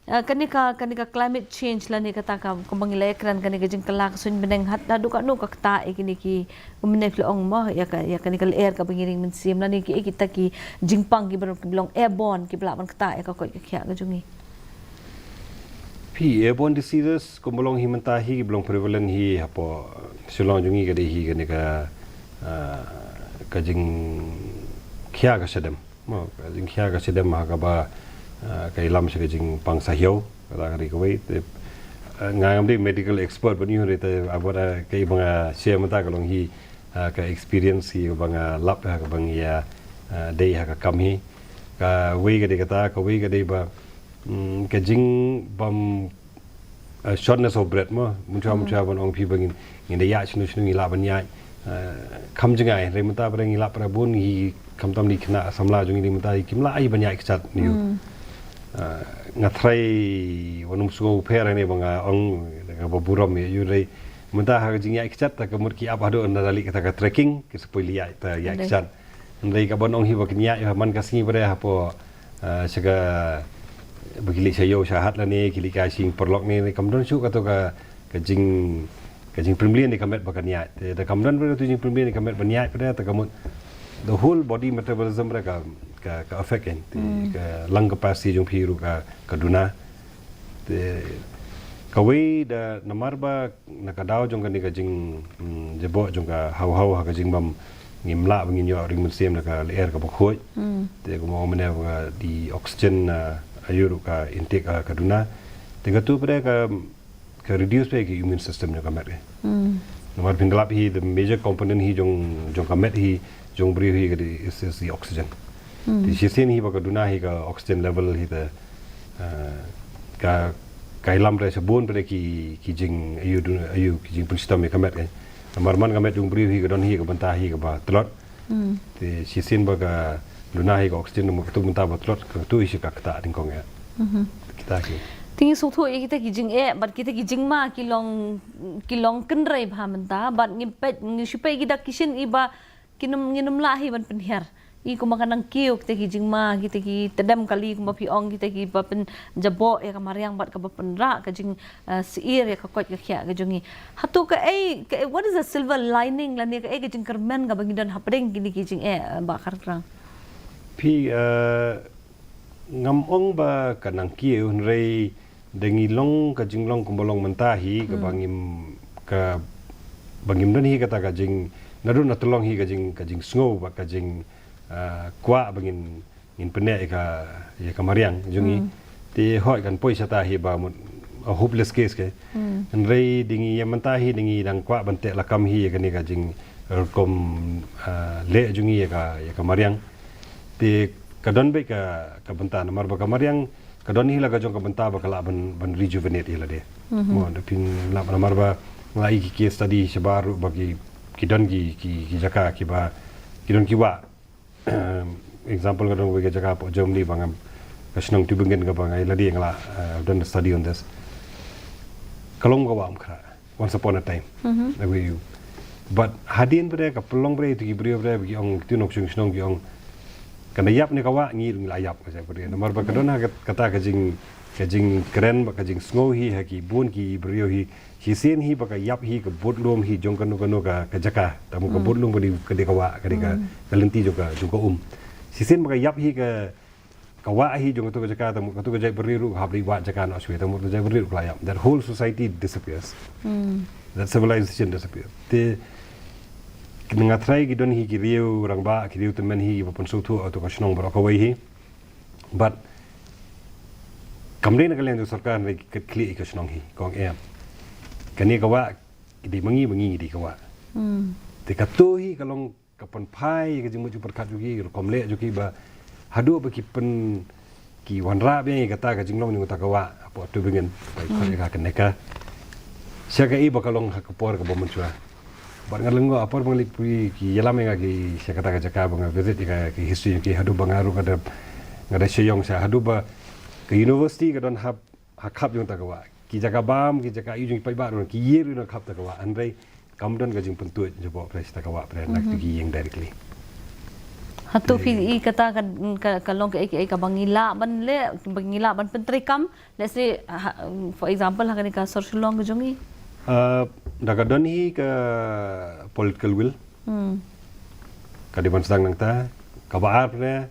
Ah, kane ka, kane ka climate change lane kata ka, kumba ngi la ïakren, kane ka jingkylla ka suiñ bneng, haduh katno ka ktah ïa kine ki, kumne phi la ong mo, ïa ka, ïa kane ka lyer kaba ngi ring mynsiem lane ki, ïa kita ki jingpang kiba long, kiba long airborne, kiba lah ban ktah ïa ka koit ka khiah ka jong ngi. Phi, airborne diseases kumba long hi mynta hi, kiba long prevalent hi hapoh Shillong jong ngi ka dei hi kane ka, ah, ka jingkhia ka shadem. Mo, ka jingkhia ka shadem ha kaba, ah, ka ïalam sha ka jingpang sahïew, kata ka dei kawei. Te, ah, nga ngam dei medical expert bad ïoh, te, ah, bad, ah, kaei ba nga share mynta ka long hi, ah, ka experience hi kaba nga lap ha kaba ngi ïa, ah, dei ha ka kam hi. Kawei ka dei kata, kawei ka dei ba, mm, ka jingbym, uh, shortness of breath mo, mynta, hmm, mynta ban ong phi ba ngin, ngin da ïaid shano shano ngi lah ban ïaid, uh, kham jngai, hynrei mynta ba ngi lap para bun ngi khamtam ngi khynnah samla jong ngi mynta kim lah ai ban ïaid kjat ni. Hmm. Uh, nga tharai wat nym sngew pher ne ba nga ong kaba burom ïa u, hynrei mynta ha ka jingïaid kjat ta ka mut ki ap haduh na da leit kata ka trekking, ki sa poi leit ïaid ta ïaid kjat. Hynrei kaban ong hi ba kin ïaid man ka sngi ba dei hapoh, ah, sha ka, ba ki leit sha ïew sha hat lane ki leit kai sha ïing paralok ne, ne kam don shuh kato ka, ka jing, ka jingpynlong ne ka met ba kan ïaid. Te da kam don ba kato jingpynlong ne ka met ban ïaid ba dei ta ka mut the whole body metabolism ba dei ka, ka, ka affect kan. Te, hmm, ka lung capacity jong phi ruh ka, ka duna. Te kawei da namar ba na ka daw jong kane ka jing, mm, jaboh jong ka haw haw ha ka jingbym ngim lah ba ngin ïoh ring mynsiem na ka lyer kaba khuid. Hmm. Te kumba ong mynne ba ka, the oxygen, ah, aïu ruh ka intake, ah, ka duna. Te katu pat ka, ka reduce pat ka immune system jong ka met ka. Hmm. Namar phin da lap hi the major component hi jong, jong ka met hi jong briew hi ka dei is, is the oxygen. Hmm. Te shisien hi ba ka duna hi ka oxygen level hi te, ah, ka, ka ïalam re sha bun pat ki, ki jing aïu duna, aïu ki jingpynshitom ïa ka met ka. Namar man ka met jong briew hi ka don hi ka bynta hi kaba tlot. Hmm. Te shisien ba ka duna hi ka oxygen, namar katu bynta ba tlot, katu hi sha ka ktah nyngkong ïa. Mhm. Kita ki. Te ngi sngewthuh ïa kita ki jingeh bad kita ki jingma ki long, ki long kynrei bha mynta, bad ngi peit, ngi shu peit ki dak ki shin i ba ki nym, ngi nym lah hi ban pynhiar. I kumba ka nang kiew kita ki jingma, kita ki tdem kali kumba phi ong, kita ki ba pynjaboh ïa ka mariang bad kaba pynrah ka jing, eh, syier ïa ka koit ka khiah ka jong ngi. Hato kaei, kaei, what is the silver lining lane kaei ka jingkyrmen kaba ngi don hapdeng kine ki jingeh, eh, Bah Khartlang? Phi, eh, ngam ong ba ka nang kiew, hynrei da ngi long ka jinglong kumba long mynta hi, ka ba ngim, ka ba ngim don hi kata ka jing, naduh na tyllong hi ka jing, ka jingsngew bad ka jing, ah, kwah ba ngin, ngin pynneh ïa ka, ïa ka mariang jong ngi. Te hooid kan poi shata hi ba mut a hopeless case ke. Hynrei da ngi ïa mynta hi da ngi dang kwah ban teh lakam hi ïa kane ka jing rukom, ah, leh jong ngi ïa ka, ïa ka mariang. Te ka don beit ka, ka bynta namar ba ka mariang ka don hi la ka jong ka bynta ba ka lah ban, ban rejuvenate ïa lade. Mo da phin lah namar ba nga ïa ki case study shabar ruh ba ki, ki don ki, ki, ki jaka ki ba ki don ki wah. Example ka don ka jaka hapoh Germany ba ngam, ka shnong Tübingen ka ba nga ïa lade nga la, eh, done a study on this. Ka long ka wah Umkhrah. Once upon a time. But hadien ba ka pynlong ba tu ki briew ba ki ong tu nok shnong shnong ki ong. Kan da ïap ne ka wah ngi ruh ngi la ïap ka jaka ba. Namar ba ka don ha kat-, kata ka jing, ka jingkren bad ka jingsngew hi ha ki bun ki briew hi. Shisien hi ba ka ïap hi ka bud lum hi jong kano kano ka, ka jaka. Tang ka bud lum ka dei, ka dei ka wah, ka dei ka, ka lynti jong ka, jong ka um. Shisien ba ka ïap hi ka ka wah hi jong katu ka jaka, tang mut katu ka jaitbynriew ruh hap dei wah jaka noh shuwa, tang mut ka jaitbynriew ruh ka la ïap. That whole society disappears. That civilization disappears. Te ki nga trai ki don hi ki riew rangbah, ki riew tymmen hi ki ba pynsngewthuh atu ka shnong baroh kawei hi. But kam dei na ka liang jong sorkar, na ki kit khlieh ka shnong hi, kong em. Kane ka wah ki dei ma ngi, ma ngi ngi dei ka wah. Te katu hi ka long ka pynphai ka jingmut jingpyrkhat jong ki, rukom leh jong ki ba haduh ba ki pyn, ki wanrah biang ïa kata ka jinglong jong kata ka wah hapoh Tübingen ba ki khot ïa ka kane ka. Sha kaei ba ka long ha ka por kaba mynshuwa. Bad nga lyngngoh ha por ba nga leit poi ki ïalam ïa nga ki sha kata ka jaka ba nga visit ïa ka, ki history jong ki, haduh ba nga ruh nga da, nga da shah ïong sha, haduh ba ka university ka don hap ha khap jong kata ka wah. Ki jaka bam, ki jaka ïoh jong ki paidbah ruh ki ïoh ruh na khap kata ka wah. Hynrei kam don ka jingpyntuid jubor pres kata ka wah pres na ki ïing directly. Hato phi i kata ka, ka, ka long kaei kaei kaba ngi lah ban leh, ba ngi lah ban pyntreikam, let's say, ha, for example, ha kane ka sor Shillong ka jong ngi? Uh, da ka don hi ka political will. Ka dei ban sdang nangta, kaba ar pres,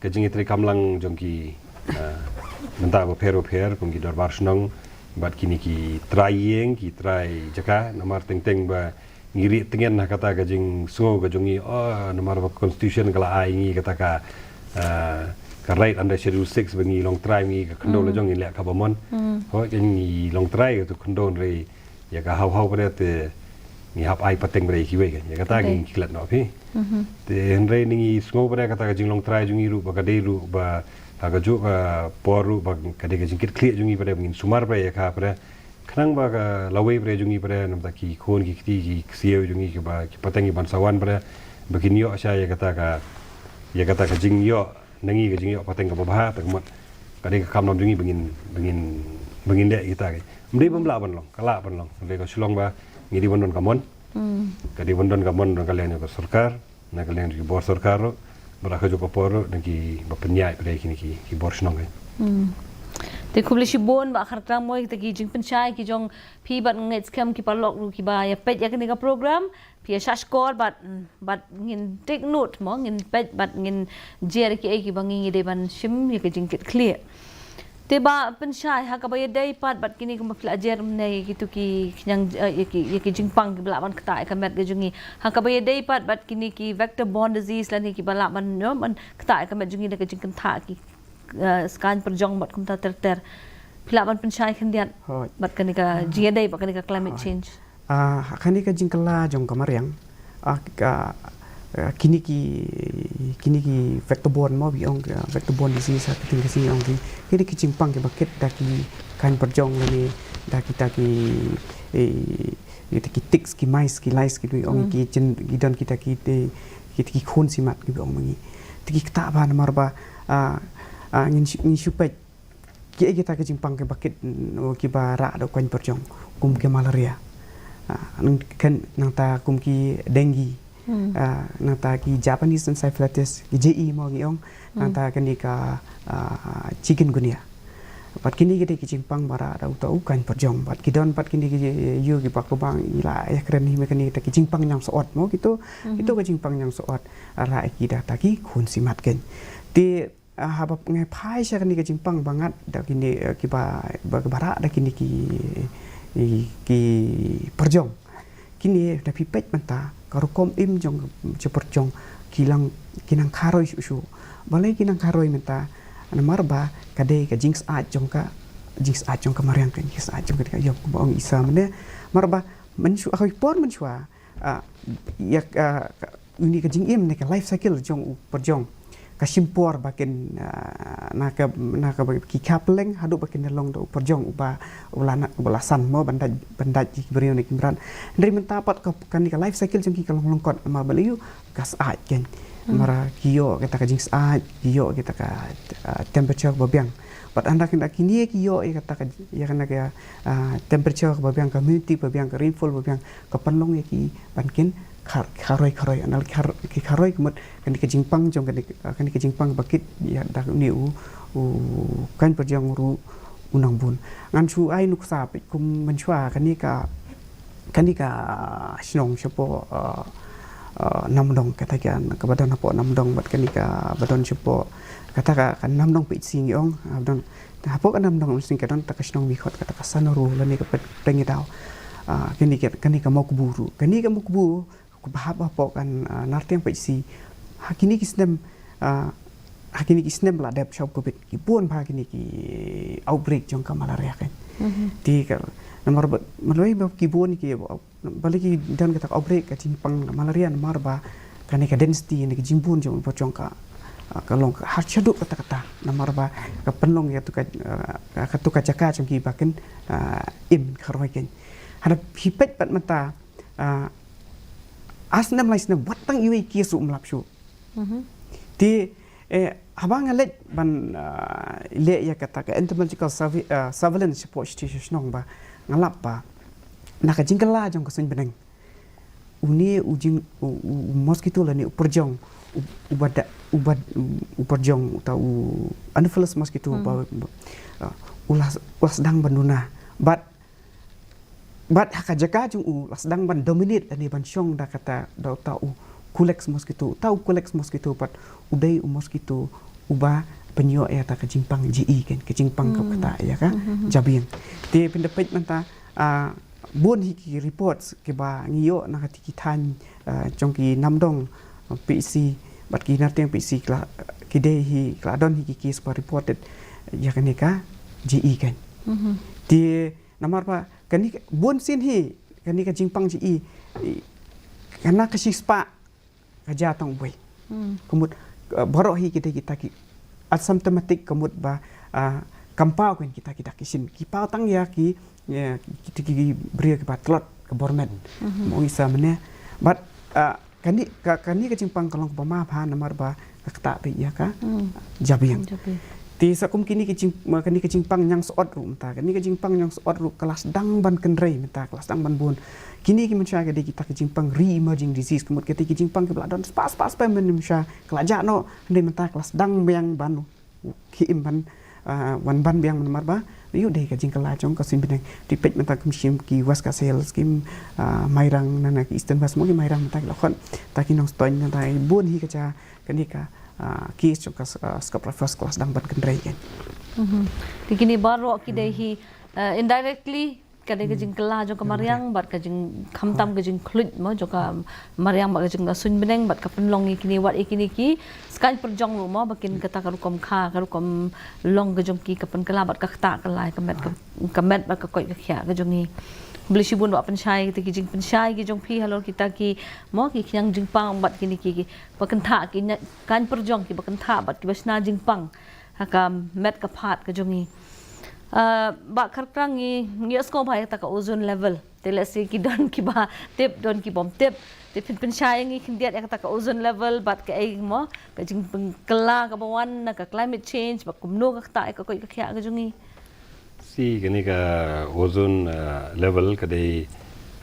ka jingïatreikam lang jong ki, ah, bynta bapher bapher kum ki dorbar shnong bad kine ki trai ïing, ki trai jaka, namar teng teng ba ngi rieh tngen ha kata ka jingsngew ka jong ngi, oh, namar ba constitution ka la ai ngi kata ka, ah, ka right under schedule six ba ngi long trai, ngi ka khyndew la jong ngi leh kaba mon. Hooid ngi long trai katu khyndew, hynrei ïa ka haw haw pres te ngi hap ai pateng pres ïa kiwei, ïa kata ngi klet noh phi. Te hynrei ngi sngew pres kata ka jinglong trai jong ngi ruh ba ka dei ruh ba ha kajuh ka por ruh ba ka dei ka jingkit khlieh jong ngi pres ba ngin sumar pres ïa ka pres. Khnang ba ka lawei pres jong ngi pres namar ki khun ki kti ki ksiew jong ngi kiba ki pateng ki ban sa wan pres ba kin ïoh sha ïa kata ka, ïa kata ka jingïoh na ngi ka jingïoh pateng kaba bha, tang mut ka dei ka kam lam jong ngi ba ngin, ba ngin, ba ngin leh ïa kita ki. Ym dei bym lah ban long, ka lah ban long. Hynrei ka shu long ba ngi dei ban don ka mon. Ka dei ban don ka mon, don ka liang jong ka sorkar, na ka liang jong ki bor sorkar ruh, bad ha kajuh ka por ruh na ki ba pynïaid pres kine ki, ki bor shnong ki. Te khublei shibun Bah Khartlang mo ïa kita ki jingpynshai ki jong phi bad ngeit skhem ki paralok ruh kiba ïa peit ïa kane ka program. Phi ïa shah shkor bad, bad ngin take note mo, ngin peit bad ngin jer kiei kiba ngi ngi dei ban shim ïa ka jingkit khlieh. Te Bah pynshai, ha kaba ïadei pat bad kine kumba phi la jer mynne ïa kitu ki khñiang, eh, ïa ki, ïa ki jingpang kiba lah ban ktah ïa ka met ka jong ngi. Ha kaba ïadei pat bad kine ki vector borne disease lane kiba lah ban, you know, ban ktah ïa ka met jong ngi da ka jingkynthah ki, eh, skaiñ pyrjong bad kumta ter ter. Phi lah ban pynshai khyndiat bad kane ka jingïadei bad kane ka climate change. Ah, ha kane ka jingkylla jong ka mariang, ah, ka, ah, kine ki, kine ki vector borne mo ba ong, ah, vector borne disease ha ka ktien Khasi ong ki, kine ki jingpang kiba kit da ki skaiñ pyrjong lane da kita ki, eh, kita ki ticks, ki mice, ki lice kiba ong ki jin, ki don kita ki, eh, kita ki khun simat kiba ong ma ngi. Te ki ktah bha namar ba, ah, ah, ngin shu, ngin shu peit ki, kita ki jingpang kiba kit, mm, kiba rah da u kaiñ pyrjong, kum ki malaria. Ah, nang-, kan, nangta kum ki dengue. Hmm. Ah, nangta ki Japanese encephalitis, ki J E mo ngi ong, Hmm. nangta kane ka, ah, chikungunya. Bad kine ki dei ki jingpang ba rah da uta u kaiñ pyrjong. Bad ki don bad kine ki ïew kiba kyrpang, i la ïakren hi ma kane kita ki jingpang ñiangsohot mo kito, Hmm. kito ki jingpang ñiangsohot. Rah ïa ki da ta ki khun simat keiñ. Te, ah, haba ngi phai sha kane ka jingpang ba ngat da kine, eh, kiba, ba, ba rah da kine ki, i, ki pyrjong. Kine da phi peit mynta, ka rukom im jong, jong pyrjong, ki nang, ki nang kharoi shuh shuh. Balei ki nang kharoi mynta, namar ba ka dei ka jingsyaid jong ka, jingsyaid jong ka mariang, ka jingsyaid jong ka, ka ïong, kumba ong i sa mynne. Namar ba mynshuwa, ha ki por mynshuwa, ah, ïa, ah, ka, une ka jingim ne ka life cycle jong u pyrjong ka shim por ba kin, ah, na ka, na kaba ki kha pylleng haduh ba kin long da u pyrjong uba, uba la na, uba la san mo ban dait, ban dait ki briew ne ki mrad. Hynrei mynta pat ka, kane ka life cycle jong ki ka long lyngkot, namar balei, ïoh ka syaid keiñ. Hmm. Namar ki ïoh kita ka jingsyaid, ki ïoh kita ka, ah, temperature ba biang. Bad haba kine, kine ki ïoh ïa kata ka, ïa kane ka, ah, temperature ba biang, ka humidity ba biang, ka rainfall ba biang, ka pynlong ïa ki ban kin khar-, kharoi, kharoi, haba ki khar-, ki kharoi ka mut kane ka jingpang jong kane, ah, kane ka jingpang ba kit ïa da une u, u kaiñ pyrjong ruh u nang bun. Ngan shu ai nuksa peit kum mynshuwa kane ka, kane ka shnong shapoh, ah, ah, Namdong, kata ka, kaba don hapoh Namdong bad kane kaba don shapoh, kata ka, ka Namdong P H C ngi ong, ah, don, hapoh ka Namdong P H C ka don ta ka shnong Mihkhot, kata ka San Ru lane ka Pet-, Pdeng Ïadaw. Ah, kane ka, kane ka Mawkbu ruh. Kane ka Mawkbu, kaba hap hapoh ka, ah, Nartiang P H C. Ha kine ki snem, ah, ha kine ki snem ba la dep shong covid, ki bun bha kine ki outbreak jong ka malaria keiñ. Mhm. Te ka, namar ba, balei ba ki bun ki, balei ki don kata ka outbreak ka jingpang malaria, namar ba kane ka density ne ka jingbun jong u pyrjong ka, ah, ka long ka har shaduh katta katta. Namar ba ka pynlong ïa katu ka, ah, katu ka jaka jong ki ba kin, ah, im kharoi keiñ. Haba phi peit pat mynta, ah, ar snem lai snem wat tang iwei i case ruh ym lap shuh. Mhm. Te, eh, haba nga leit ban, ah, leh ïa kata ka entomological survey, ah, surveillance shapoh shi shnong ba nga lap ba na ka jingkylla jong ka suiñ bneng, une u jing, u, u, u mosquito lane u pyrjong, u, uba da, uba, u pyrjong uta u Anopheles mosquito Hmm. ba, ba, ah, u la, u la sdang ban duna. Bad Bad ha ka jaka jong u la sdang ban dominate lane ban shong da kata, da uta u Culex mosquito. Uta u Culex mosquito pat u dei u mosquito uba pynïoh ïa kata ka jingpang J E keiñ, ka jingpang ka Hmm. kata ïa ka Hmm, hmm, hmm. jabieng. Te phin da peit mynta, ah, bun hi ki reports kiba ngi ïoh na kata ki thaiñ, ah, jong ki Namdong, ah, P H C bad ki Nartiang P H C ki la, ki dei hi, ki la don hi ki case ba reported ïa kane ka J E keiñ. Hmm, hmm. Te namar ba kane ka, bun sien hi, kane ka jingpang J E, i, kane ka shispah ka jia tang uwei. Hmm. Ka mut, eh, baroh hi kita, kita ki asymptomatic, ka mut ba, ah, kam paw keiñ kita, kita ki sien. Ki paw tang ïa ki, ïa kita ki, ki briew kiba tlot ka bor met. Mhm. Mo ngi sa mynne. Bad, ah, kane ka, kane ka jingpang ka long kaba ma bha namar ba ka ktah beit ïa ka Hmm. jabieng. Jabieng. Te sa kum kine ki jing, ma, kane ka jingpang ñiangsohot ruh mynta, kane ka jingpang ñiangsohot ruh ka la sdang ban kynrei mynta, ka la sdang ban bun. Kine ki mynshuwa ka dei kita ki jingpang re-emerging disease, ka mut kita ki jingpang kiba la don spah spah spah mynshwa, ka la jah noh, hynrei mynta ka la sdang biang ban ki im ban, ah, wan ban biang namar ba ïoh dei ka jingkylla jong ka suiñ bneng. Te peit mynta kum shim ki West Khasi Hills, ki, ah, Mairang, nangta ki Eastern West mo, ki Mairang mynta ki la khot, ta ki Nongstoiñ, nangta bun hi ka jaka, kane ka, ah, case jong ka, ah, scabrous frost ka la sdang ban kynrei keiñ. Mhm. Te kine baroh ki dei hi, ah, indirectly ka dei ka Hmm. jingkylla jong ka Ka mariang mariang. Bad ka jing, khamtam ka jingkhluit mo jong ka mariang bad ka jingda suiñ bneng bad ka pynlong ïa kine, wat ïa kine ki skaiñ pyrjong ruh mo ba kin kata ka rukom kha, ka rukom long ka jong ki ka pynkylla bad ka ktah kylla ka met ka, ka met bad ka koit ka khiah ka jong ngi. Khublei shibun ba pynshai kita ki jingpynshai ki jong phi halor kita ki mo ki khñiang jingpang bad kine ki, ki ba kynthah ki ñiah skaiñ pyrjong, ki ba kynthah bad ki ba shna jingpang ha ka met ka phad ka jong ngi. Ah, Bah Kharkrang, ngi, ngi ïohsngew ba ïa kata ka ozone level. Te lehse ki don kiba tip, don ki bym tip. Te phin pynshai ïa ngi khyndiat ïa kata ka ozone level bad kaei mo, ka jingpynkylla kaba wan na ka climate change, bad kumno ka ktah ïa ka koit ka khiah ka jong ngi. Si, kane ka ozone, ah, level ka dei,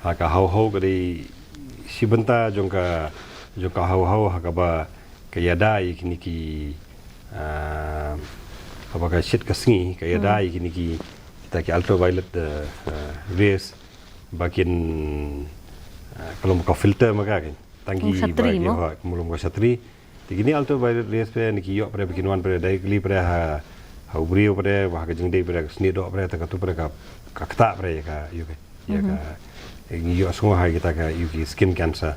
ha ka haw haw ka dei shi bynta jong ka, jong ka haw haw ha kaba ka ïada ïa kine ki, ah, haba ka shit ka sngi ka ïada ïa kine ki, kita ki ultraviolet, ah, ah, rays ba kin, ah, ka long ka filter ma ka kin. Tang ki ba ki, ha, ka long ka shatri. Te kine ultraviolet rays phi ne ki ïoh phi, ba kin wan phi directly phi ha, ha u briew phi, ba ha ka jingdei phi, ka snieh doh phi, te katu phi ka, ka ktah phi ïa ka, ïa ka, ïa ka, ngi ïohsngew ha kita ka, ïa ki skin cancer.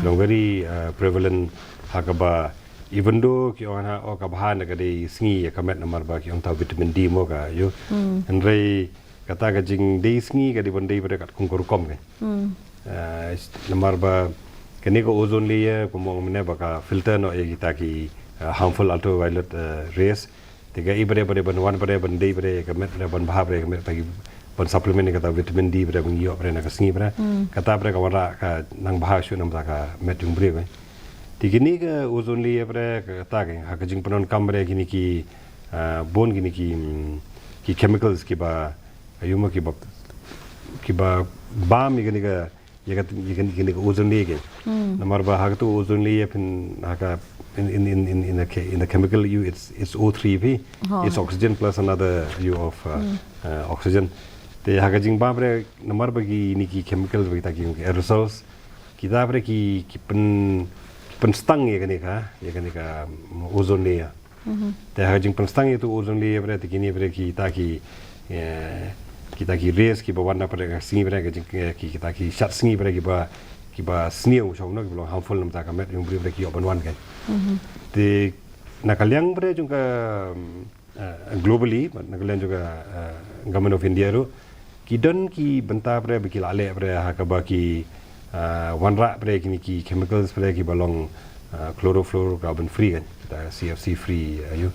Long very, uh, prevalent ha kaba, even though ki ong ha, oh, ka bha na ka dei sngi ïa ka met namar ba ki ong ta vitamin D mo ka, ïoh. Hynrei kata ka jingdei sngi ka dei ban dei phi katkum ka rukom ka. Ah, namar ba kane ka ozone layer, kumba ong mynne ba ka filter noh ïa kita ki, ah, harmful ultraviolet, ah, rays. Te ka i ba dei, ba dei ban wan phi, ban dei phi, ka met phi, ban bha phi, ka met phi, ban supplement ïa kata vitamin D phi, ban ïoh phi na ka sngi phi. Kata phi ka wanrah ka nang bha shuh namar ka met jong u briew ka. Te kine ka ozone layer phi, kata ka, ha ka jingpyndonkam phi kine ki, ah, bun kine ki, mm, ki chemicals kiba, aïu mo, kiba, kiba bam ïa kane ka, ïa ka, ïa kane, ïa kane ka ozone layer ka. Namar ba ha katu ozone layer phin, ha ka, in, in, in, in, in the che-, in the chemical, you, it's, it's O three phi. It's oxygen plus another U of, uh, uh, oxygen. Te ha ka jingbam phi, namar ba kine ki chemicals ba kita ki aerosols, kita phi ki, ki pyn, ki pynstang ïa kane ka, ïa kane ka, mm, ozone layer. Te ha ka jingpynstang ïa tu ozone layer phi, te kine phi kita ki, eh, kita ki rays kiba wan na phi ka sngi phi, ka jing, eh, ki, kita ki shat sngi phi kiba, kiba sniew shong noh, kiba long harmful namar ka met jong u briew phi ki ïoh ban wan ka. Te na ka liang phi jong ka, mm, eh, globally, na ka liang jong ka, eh, Government of India ruh, ki don ki bynta phi ba ki la leh phi ha kaba ki, eh, wanrah phi kine ki chemicals phi kiba long, eh, chlorofluorocarbon free ka, kita C F C free, eh, aïu.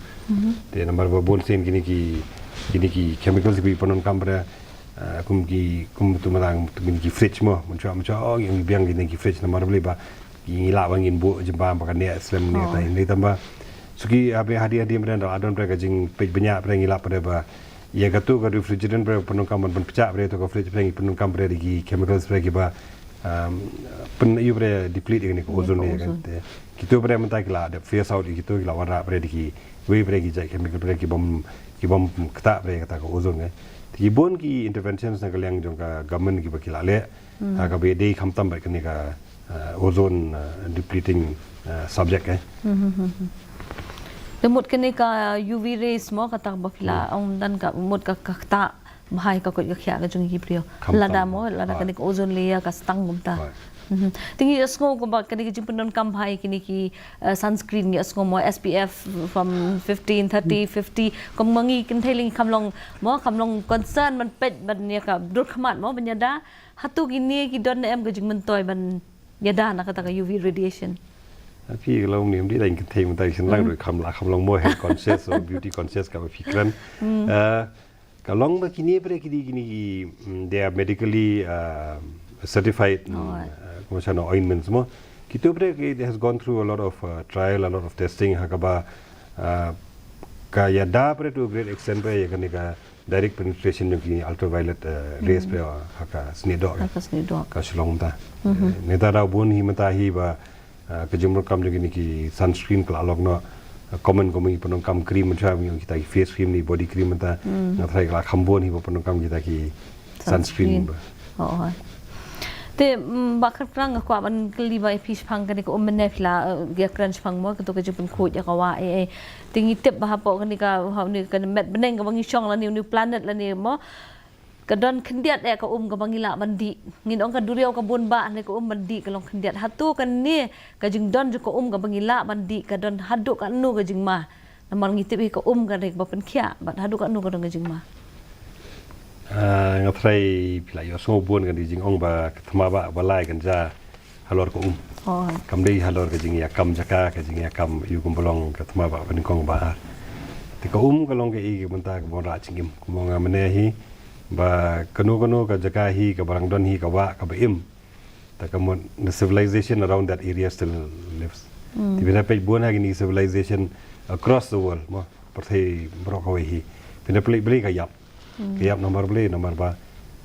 Te namar ba bun sien kine ki, kine ki chemicals ki pyndonkam phi, eh, kum ki, kum tu mynta, tu kine ki fridge mo, mynshuwa, mynshuwa, oh, ngi biang kine ki fridge namar balei ba ngi lah ba ngin buh jingbam ba kan ïa slem ne ta, ne tang ba. Suki, ah, phi hadien hadien phi da la don phi ka jingpeit bniah phi, ngi lah phi ba ïa katu ka refrigerant phi pyndonkam ban, ban pynpjah phi tu ka fridge phi, ngi pyndonkam phi da ki chemicals phi kiba, um, pyn, ïa phi deplete ïa kane ka ozone layer ka. Te kitu phi mynta ki la dep phase out ïa kitu, ki la wanrah phi da kiwei phi ki jait chemical phi ki bym, ki bym ktah phi kata ka ozone ka. Te ki bun ki interventions na ka liang jong ka government kiba ki la leh, ha kaba dei khamtam bad kane ka, uh, ozone, uh, depleting, uh, subject, eh. Te mut kane ka U V rays mo, kata ba phi la ong, don ka mut ka, ka ktah bha ïa ka koit ka khiah ka jong ki briew. Lada mo, lada kane ka ozone layer ka stang kumta. Te ngi ïohsngew kumba kane ka jingpyndonkam bha ïa kine ki, uh, sunscreen, ngi ïohsngew mo, S P F from fifteen, thirty, fifty. Kumba ngi kynthei lei kam long mo, kam long concern ban peit ban ïa ka dur khmat mo, ban ïada. Hato kine ki don ne em ka jingmyntoi ban ïada na kata ka U V radiation? Phi ka long ne em, dei da kynthei mynta ki shynrang ruh kam lah, kam long mo health conscious or beauty conscious kaba phi kren. Eh, ka long ba kine phi ki dei kine ki, mm, they are medically, uh, certified, mm, uh, kumba shano ointments mo. Kitu phi ki, it has gone through a lot of, uh, trial, a lot of testing, ha kaba, uh, ka ïada phi to a great extent phi ïa kane ka direct penetration jong ki ultraviolet, uh, rays phi ha ka snieh doh, ha ka snieh doh ka shlong ta. Eh, neta da bun hi mynta hi ba, uh, ka jingpyndonkam jong kine ki sunscreen ka la long noh, uh, common, common ki pyndonkam cream, mynta kita ki face cream ne body cream mynta, nga tharai ka la kham bun hi ba pyndonkam kita ki sunscreen ba. Oh, oh. Te, mm, Bah Kharkrang, nga kwah ban kylli bha ïa phi shaphang kane ka um mynne phi la, eh, ïa kren shaphang mo, kato ka jingpynkhuid ïa ka wah, eh, eh. Te ngi tip ba hapoh kane ka, ha une ka met bneng kaba ngi shong lane une u planet lane mo, ka don khyndiat eh ka um kaba ngi lah ban dih. Ngin ong ka duriaw ka bun bah, ne ka um ban dih ka long khyndiat. Hato kane ka jingdon jong ka um kaba ngi lah ban dih ka don haduh katno ka jingma? Namar ngi tip hi ka um ka dei kaba pynkhiah, bad haduh katno ka don ka jingma? Ah, nga tharai phi la ïohsngew bun ka dei jingong ba ka thma bah ba lai kan jia halor ka um. Oh. Kam dei halor ka jingïakam jaka, ka jingïakam ïa u kumba long ka thma bah ba nyngkong ba ar. Te ka um ka long kaei ka bynta kaba wanrah jingim. Kumba nga mynne hi, Ba kano kano ka jaka hi kaba dang don hi ka wah kaba im, te ka mut the civilization around that area still lives. Te phin da peit bun ha kine civilization across the world mo, pyrthei baroh kawei hi, phin da peit balei ka ïap. Ka ïap namar balei? Namar ba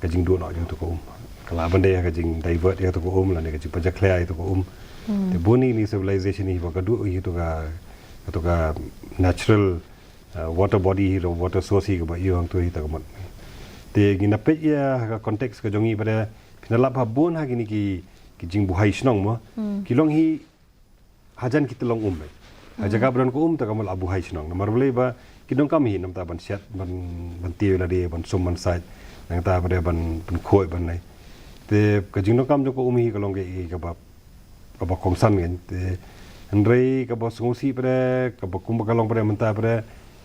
ka jingduh noh jong katu ka um ka lah ban dei ka jing divert ïa katu ka um lane ka jingpynjakhlia ïa katu ka um. Te bun hi kine civilization hi ba ka duh hi katu ka, katu ka natural uh, water body hi, water source hi kaba ïoh hangtu hi, te ka mut. Te ngi na peit ïa ha ka context ka jong ngi pat, phin da lap ha bun ha kine ki, ki jingbuhai shnong mo, ki long hi hajan ki tyllong um. Ha jaka ba don ka um te ka mut la buhai shnong. Namar balei? Ba ki donkam hi namar ban shet, ban, ban tiew lade, ban sum ban sait, nangta pat ban, ban khuid ban nai. Te ka jingdonkam jong ka um hi ka long kaei kaba, kaba kongsan kan. Te hynrei kaba sngewsih pat, kaba kumba ka long pat mynta pat,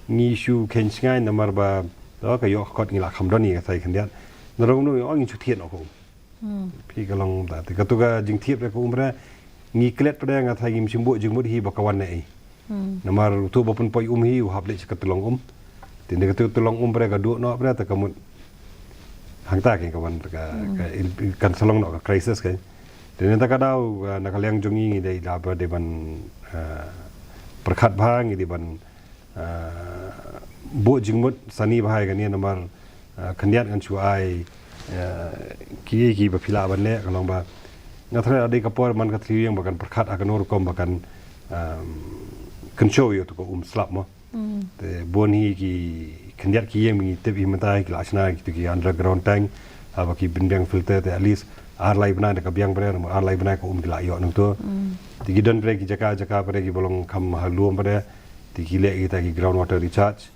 ngi shu kheiñ sngewsih namar ba, oh, ka ïoh ka kot ngi la kham don ïa ka thaiñ khyndiat. Nalor kumno ïoh ngi shu thied noh ka um. Phi, ka long da te katu ka jingthied pat ka um pat, ngi klet pat nga tharai ngim shym buh jingmut hi ba ka wan na ei. Namar utu ba pynpoi um hi u hap leit sha ka tyllong um. Te ynda katu ka tyllong um pat ka duh noh pat te ka mut hangta kan ka wan ka, ka, kan sa long noh ka crisis kan. Te na kata ka daw, uh, na ka liang jong ngi ngi dei da ba dei ban, uh, pyrkhat bha, ngi dei ban, uh, buh jingmut sani bha ïa kane namar, uh, khyndiat ngan shu ai, uh, ki, kiba phi lah ban leh ka long ba nga tharai dei ka por man ka thliew ïing ba kan pyrkhat ha kano rukom ba kan, um, kynshew ïa katu ka um slap mo. Te bun hi ki khyndiat ki ïing ba ngi tip hi mynta ki la shna kitu ki underground tank, haba ki pynbiang filter, te at least ar lai bnai da ka biang pat, ar lai bnai ka um ki la ïoh nangtu. Te ki don pat ki jaka jaka pat kiba long kham ha lum pat, te ki leh kita ki ground water recharge.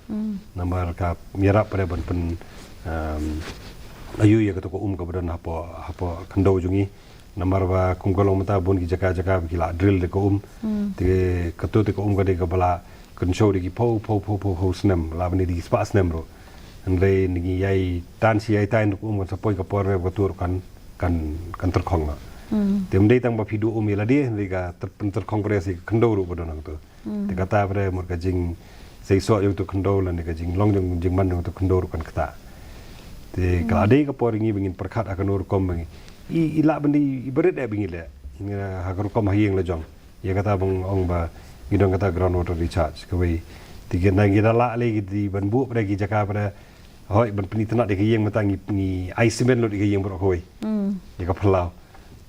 Namar ka ïarap pat ban pyn, um, aiu ïa katu ka um kaba don hapoh, hapoh khyndew jong ngi. Namar ba kum ka long mynta bun ki jaka jaka ba ki la drill da ka um. Te katu te ka um ka dei kaba la kynshew da ki phew phew phew phew phew snem, lah ban dei da ki spah snem ruh. Hynrei ngi ïai tan shi ïai tan da ka um kan sa poi ka por ba katu ruh kan, kan, kan tyrkhong noh. Te ym dei tang ba phi duh um ïa lade, hynrei ka tyr-, pyntyrkhong pat ïa ka khyndew ruh ba don hangtu. Te kata pat mut ka jingseisoh jong katu ka khyndew lane ka jinglong jong, jingman jong katu ka khyndew ruh kan ktah. Te ka la dei ka por ngi ba ngin pyrkhat ha kano rukom ba ngi, i, i lah ban dei i barit eh ba ngi leh, ha ka rukom ha ïing la jong. Ïa kata ba nga ong ba ngi don kata ground water recharge kawei. Te ki na ngi da lah lei ki dei ban buh pat ki jaka pat, hooid, ban pynitynnad ïa ka ïing mynta ngi, ngi ai cement lut ïa ka ïing baroh kawei. Ïa ka phyllaw.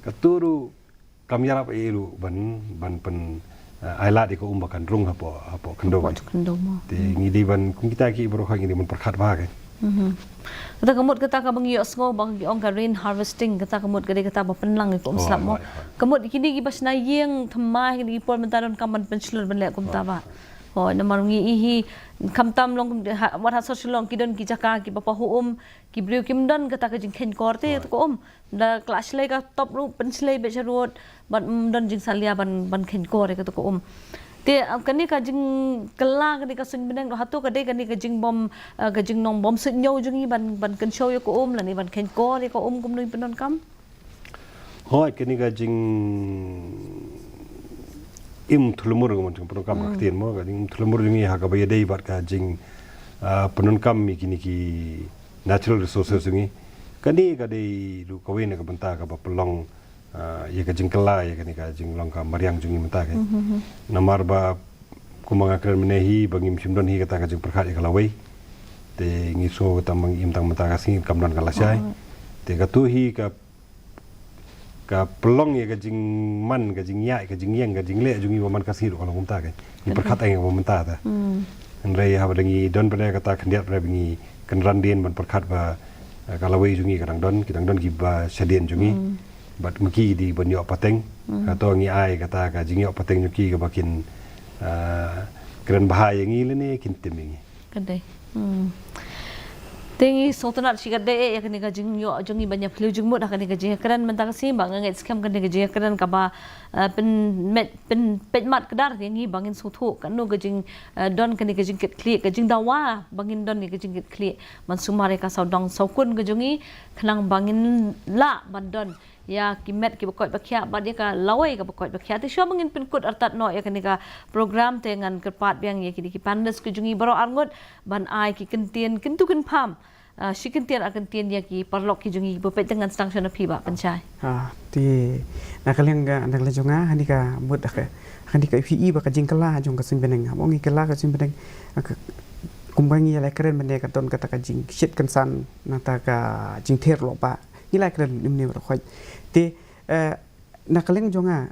Katu ruh kam ïarap ei ruh ban, ban pyn, eh, ai lad ïa ka um ba kan rung hapoh, hapoh khyndew. Hapoh khyndew mo. Te ngi dei ban, kum kita ki baroh kawei ngi dei ban pyrkhat bha kan. Kata ka mut kata kaba ngi ïohsngew ba ki ong ka rain harvesting, kata ka mut ka dei kata ba pynlang ïa ka um slap mo. Ka mut kine kiba shna ïing thymmai kine ki por mynta donkam ban pynshlur ban leh kumta ba. Hooid, namar ngi i hi khamtam long kum ha, wat ha sor Shillong ki don ki jaka kiba pahuh um, ki briew kim don kata ka jingkheiñ kor te ïa katu ka um. Da ka la shlei ka top ruh, pynshlei beit sha rud, bad ym don jingsalia ban, ban kheiñ kor ïa katu ka um. Te, ah, kane ka jingkylla, kane ka suiñ bneng ruh hato ka dei kane ka jingbym, ah, ka jingnong bym suidñiew jong ngi ban, ban kynshew ïa ka um lane ban kheiñ kor ïa ka um kumno ngin pyndonkam? Hooid, kane ka jing im thulmur ka mon jong pyndonkam ka ktien mo, ka jing im thulmur jong ngi ha kaba ïadei bad ka jing, ah, pyndonkam ïa kine ki natural resources jong ngi. Kane ka dei ruh kawei na ka bynta kaba pynlong, ah, ïa ka jingkylla ïa kane ka jinglong ka mariang jong ngi mynta ka. Namar ba kumba nga kren mynne hi ba ngim shym don hi kata ka jingpyrkhat ïa ka lawei. Te ngi sngew kata ma ngi im tang mynta ka sngi kam don ka lashai. Te katu hi ka ka pynlong ïa ka jingman, ka jingïaid, ka jingïeng, ka jingleh jong ngi ba man ka sngi ruh ka long kumta ka. Ngi pyrkhat ïa ka ba mynta ta. Hynrei haba ngi don pat kata khyndiat pat ba ngi kynran dien ban pyrkhat ba, eh, ka lawei jong ngi ka dang don, ki dang don kiba shadien jong ngi. Bad ma ki dei ban ïoh pateng. Kato ngi ai kata ka jingïoh pateng jong ki kaba kin, eh, kren bha ïa ngi lane kin tim ïa ngi. Ka dei. Hmm. Te ngi sngewtynnat shikatdei eh ïa kane ka jingïoh jong ngi ban ïa phylliew jingmut ha kane ka jingïakren mynta ka sngi, ba nga ngeit skhem kane ka jingïakren kaba, eh, pynmih, pynpeit mat kdar ïa ngi ba ngin sngewthuh kano ka jing, eh, don kane ka jingkitkhlieh, ka jingdawa ba ngin don ïa ka jingkitkhlieh ban sumar ïa ka sawdong sawkun ka jong ngi, khnang ba ngin lah ban don ïa ki met kiba koit ba khiah bad ïa ka lawei kaba koit ba khiah. Te shuwa ba ngin pynkut artat noh ïa kane ka program te ngan kyrpad biang ïa kine ki panelist ki jong ngi baroh arngut ban ai ki kyntien kyntu kynpham Ah, shi kyntien ar kyntien ïa ki paralok ki jong ngi ba peit tang ngan sdang sha na phi Bah Pynshai. Ah, te na ka liang ka, na ka liang jong nga, ha kane ka mut ka, ha kane ka phi i ba ka jingkylla jong ka suiñ bneng. Haba ngi kylla ka suiñ bneng, ah, ka, kumba ngi la kren mynne ka don kata ka jingshit kynsan, nangta ka jingther lypa. Ngi la kren mynne ba khoi. Te, eh, na ka liang jong nga,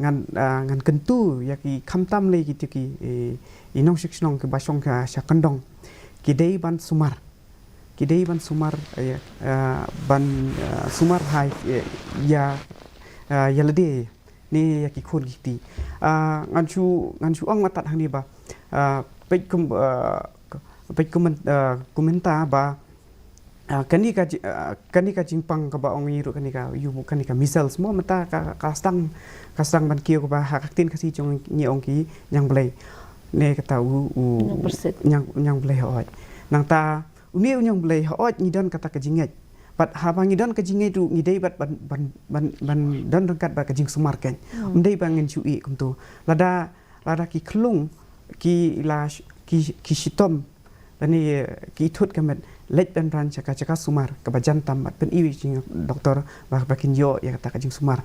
ngan, ah, ngan kyntu ïa ki khamtam lei ki, ki, eh, i nongshong shnong kiba shong sha, sha kyndong. Ki dei ban sumar. Ki dei ban sumar, eh, ah, ban, ah, sumar ha, eh, ïa, ah, ïa lade ne ïa ki khun ki kti. Ah, ngan shu, ngan shu ong mynta hangne ba, ah, peit kum, ah, peit kum, ah, kumta ba, ah, kane ka ji-, ah, kane ka jingpang kaba ong ngi ruh kane ka, ïa u, kane ka measles mo mynta ka, ka sdang, ka sdang ban kiew kaba ha ka ktien Khasi jong ngi ong ki ñiangblei. Ne kata u, u ñiangpyrsit. Ñiang, ñiangblei hooid. Nangta une u ñiangblei hooid ngi don kata ka jingngeit. Bad haba ngi don ka jingngeit ruh ngi dei bad ban, ban, ban, ban don ryngkat bad ka jingsumar kein. Hmm. Ym dei ba ngin shu ïeh kumto. Lada, lada ki khyllung ki la sh-, ki, ki shitom lane, eh, ki thut ka met leit ban ran sha ka, sha ka sumar kaba jan tam bad pyni ïa ki doktor ba, ba kin ïoh ïa kata ka jingsumar.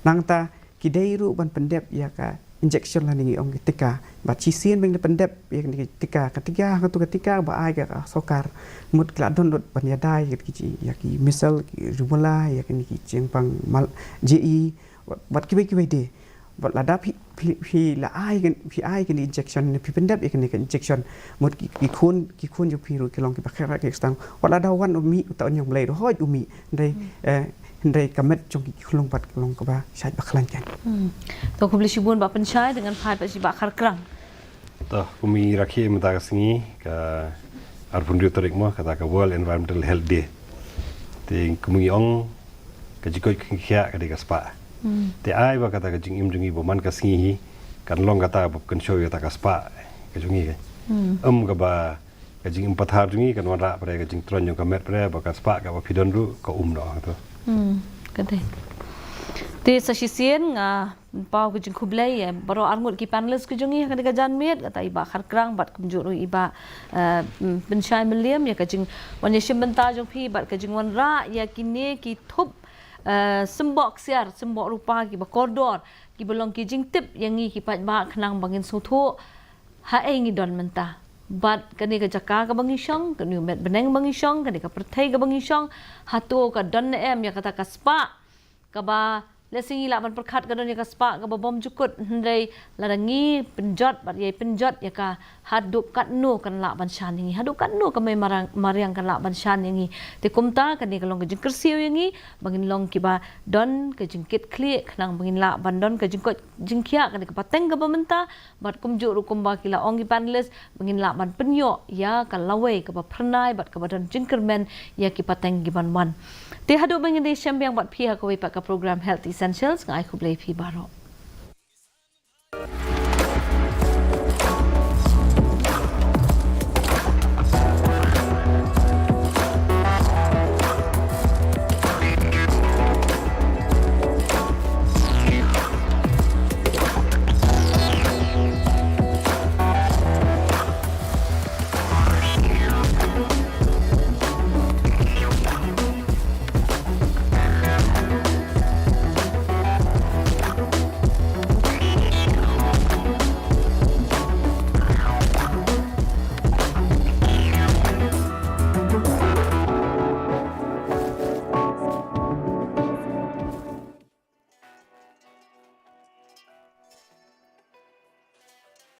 Nangta ki dei ruh ban pyndep ïa ka injection lane ngi ong ki tika. Bad shisien ba ngin pyndep ïa kane ka tika, ka tika, ha katu ka tika ba ai ka, ka sorkar. Mut ki la don lut ban ïada ïa ki, ïa ki measles, ki rubella, ïa kine ki jingpang mal-, J E, bad, bad kiwei kiwei de. Bad lada phi, phi, phi la ai kan, phi ai kane injection, phi pyndep ïa kane ka injection. Mut ki, ki khun, ki khun jong phi ruh ki long kiba khreh ki sdang. Wat lada wan u mih uta u ñiangblei ruh hooid u mih. Hynrei, hmm, eh, hynrei ka met jong ki ka long pat ka long kaba shait ba khlaiñ kein. Hmm. To khublei shibun Bah Pynshai, te ngan phai pat sha Bah Kharkrang. To, kum i rakhe mynta ka sngi ka arphew hynriew tarik mo, kata ka World Environmental Health Day. Te kum ngi ong ka jingkoit jingkhiah ka dei ka spah. Hmm. Te ai ba kata ka jingim jong ngi ba man ka sngi hi kan long kata ba kynshew ïa kata ka spah ka jong ngi. Hmm. Ym kaba ka jingim pathar jong ngi kan wanrah pat ïa ka jingtroiñ jong ka met pat ïa ba ka spah kaba phi don ruh ka um noh to. Hmm, ka dei. Te sa shisien nga pynpaw ka jingkhublei ïa baroh arngut ki panelist ki jong ngi ha kane ka janmiet, kata i Bah Kharkrang bad kumjuh ruh i Bah, eh, mm, Pynshai Mylliem ïa ka jingwan ïashim bynta jong phi bad ka jingwanrah ïa kine ki thup, eh, symboh ksiar, symboh rupa kiba kordor, kiba long ki jingtip ïa ngi ki paidbah khnang ba ngin sngewthuh haei ngi don mynta. Bad kane ka jaka kaba ngi shong, kane u met bneng ba ngi shong, kane ka pyrthei kaba ngi shong, hato ka don ne em ïa kata ka spah kaba, lehse ngi lah ban pyrkhat ka don ïa ka spah kaba bymjukut, hynrei lada ngi pynjot bad ïai pynjot ïa ka, haduh katno kan lah ban shan ïa ngi, haduh katno ka mei mariang, mariang kan lah ban shan ïa ngi. Te kumta kane ka long ka jingkyrsiew ïa ngi ba ngin long kiba don ka jingkitkhlieh khnang ba ngin lah ban don ka jingkoit jingkhiah kane ka pateng kaba mynta, bad kumjuh ruh kumba ki la ong ki panelist, ba ngin lah ban pynïoh ïa ka lawei kaba phyrnai bad kaba don jingkyrmen ïa ki pateng ki ban wan. Te haduh ba ngin ïashem biang bad phi ha kawei pat ka program Health Essentials, nga ai khublei phi baroh.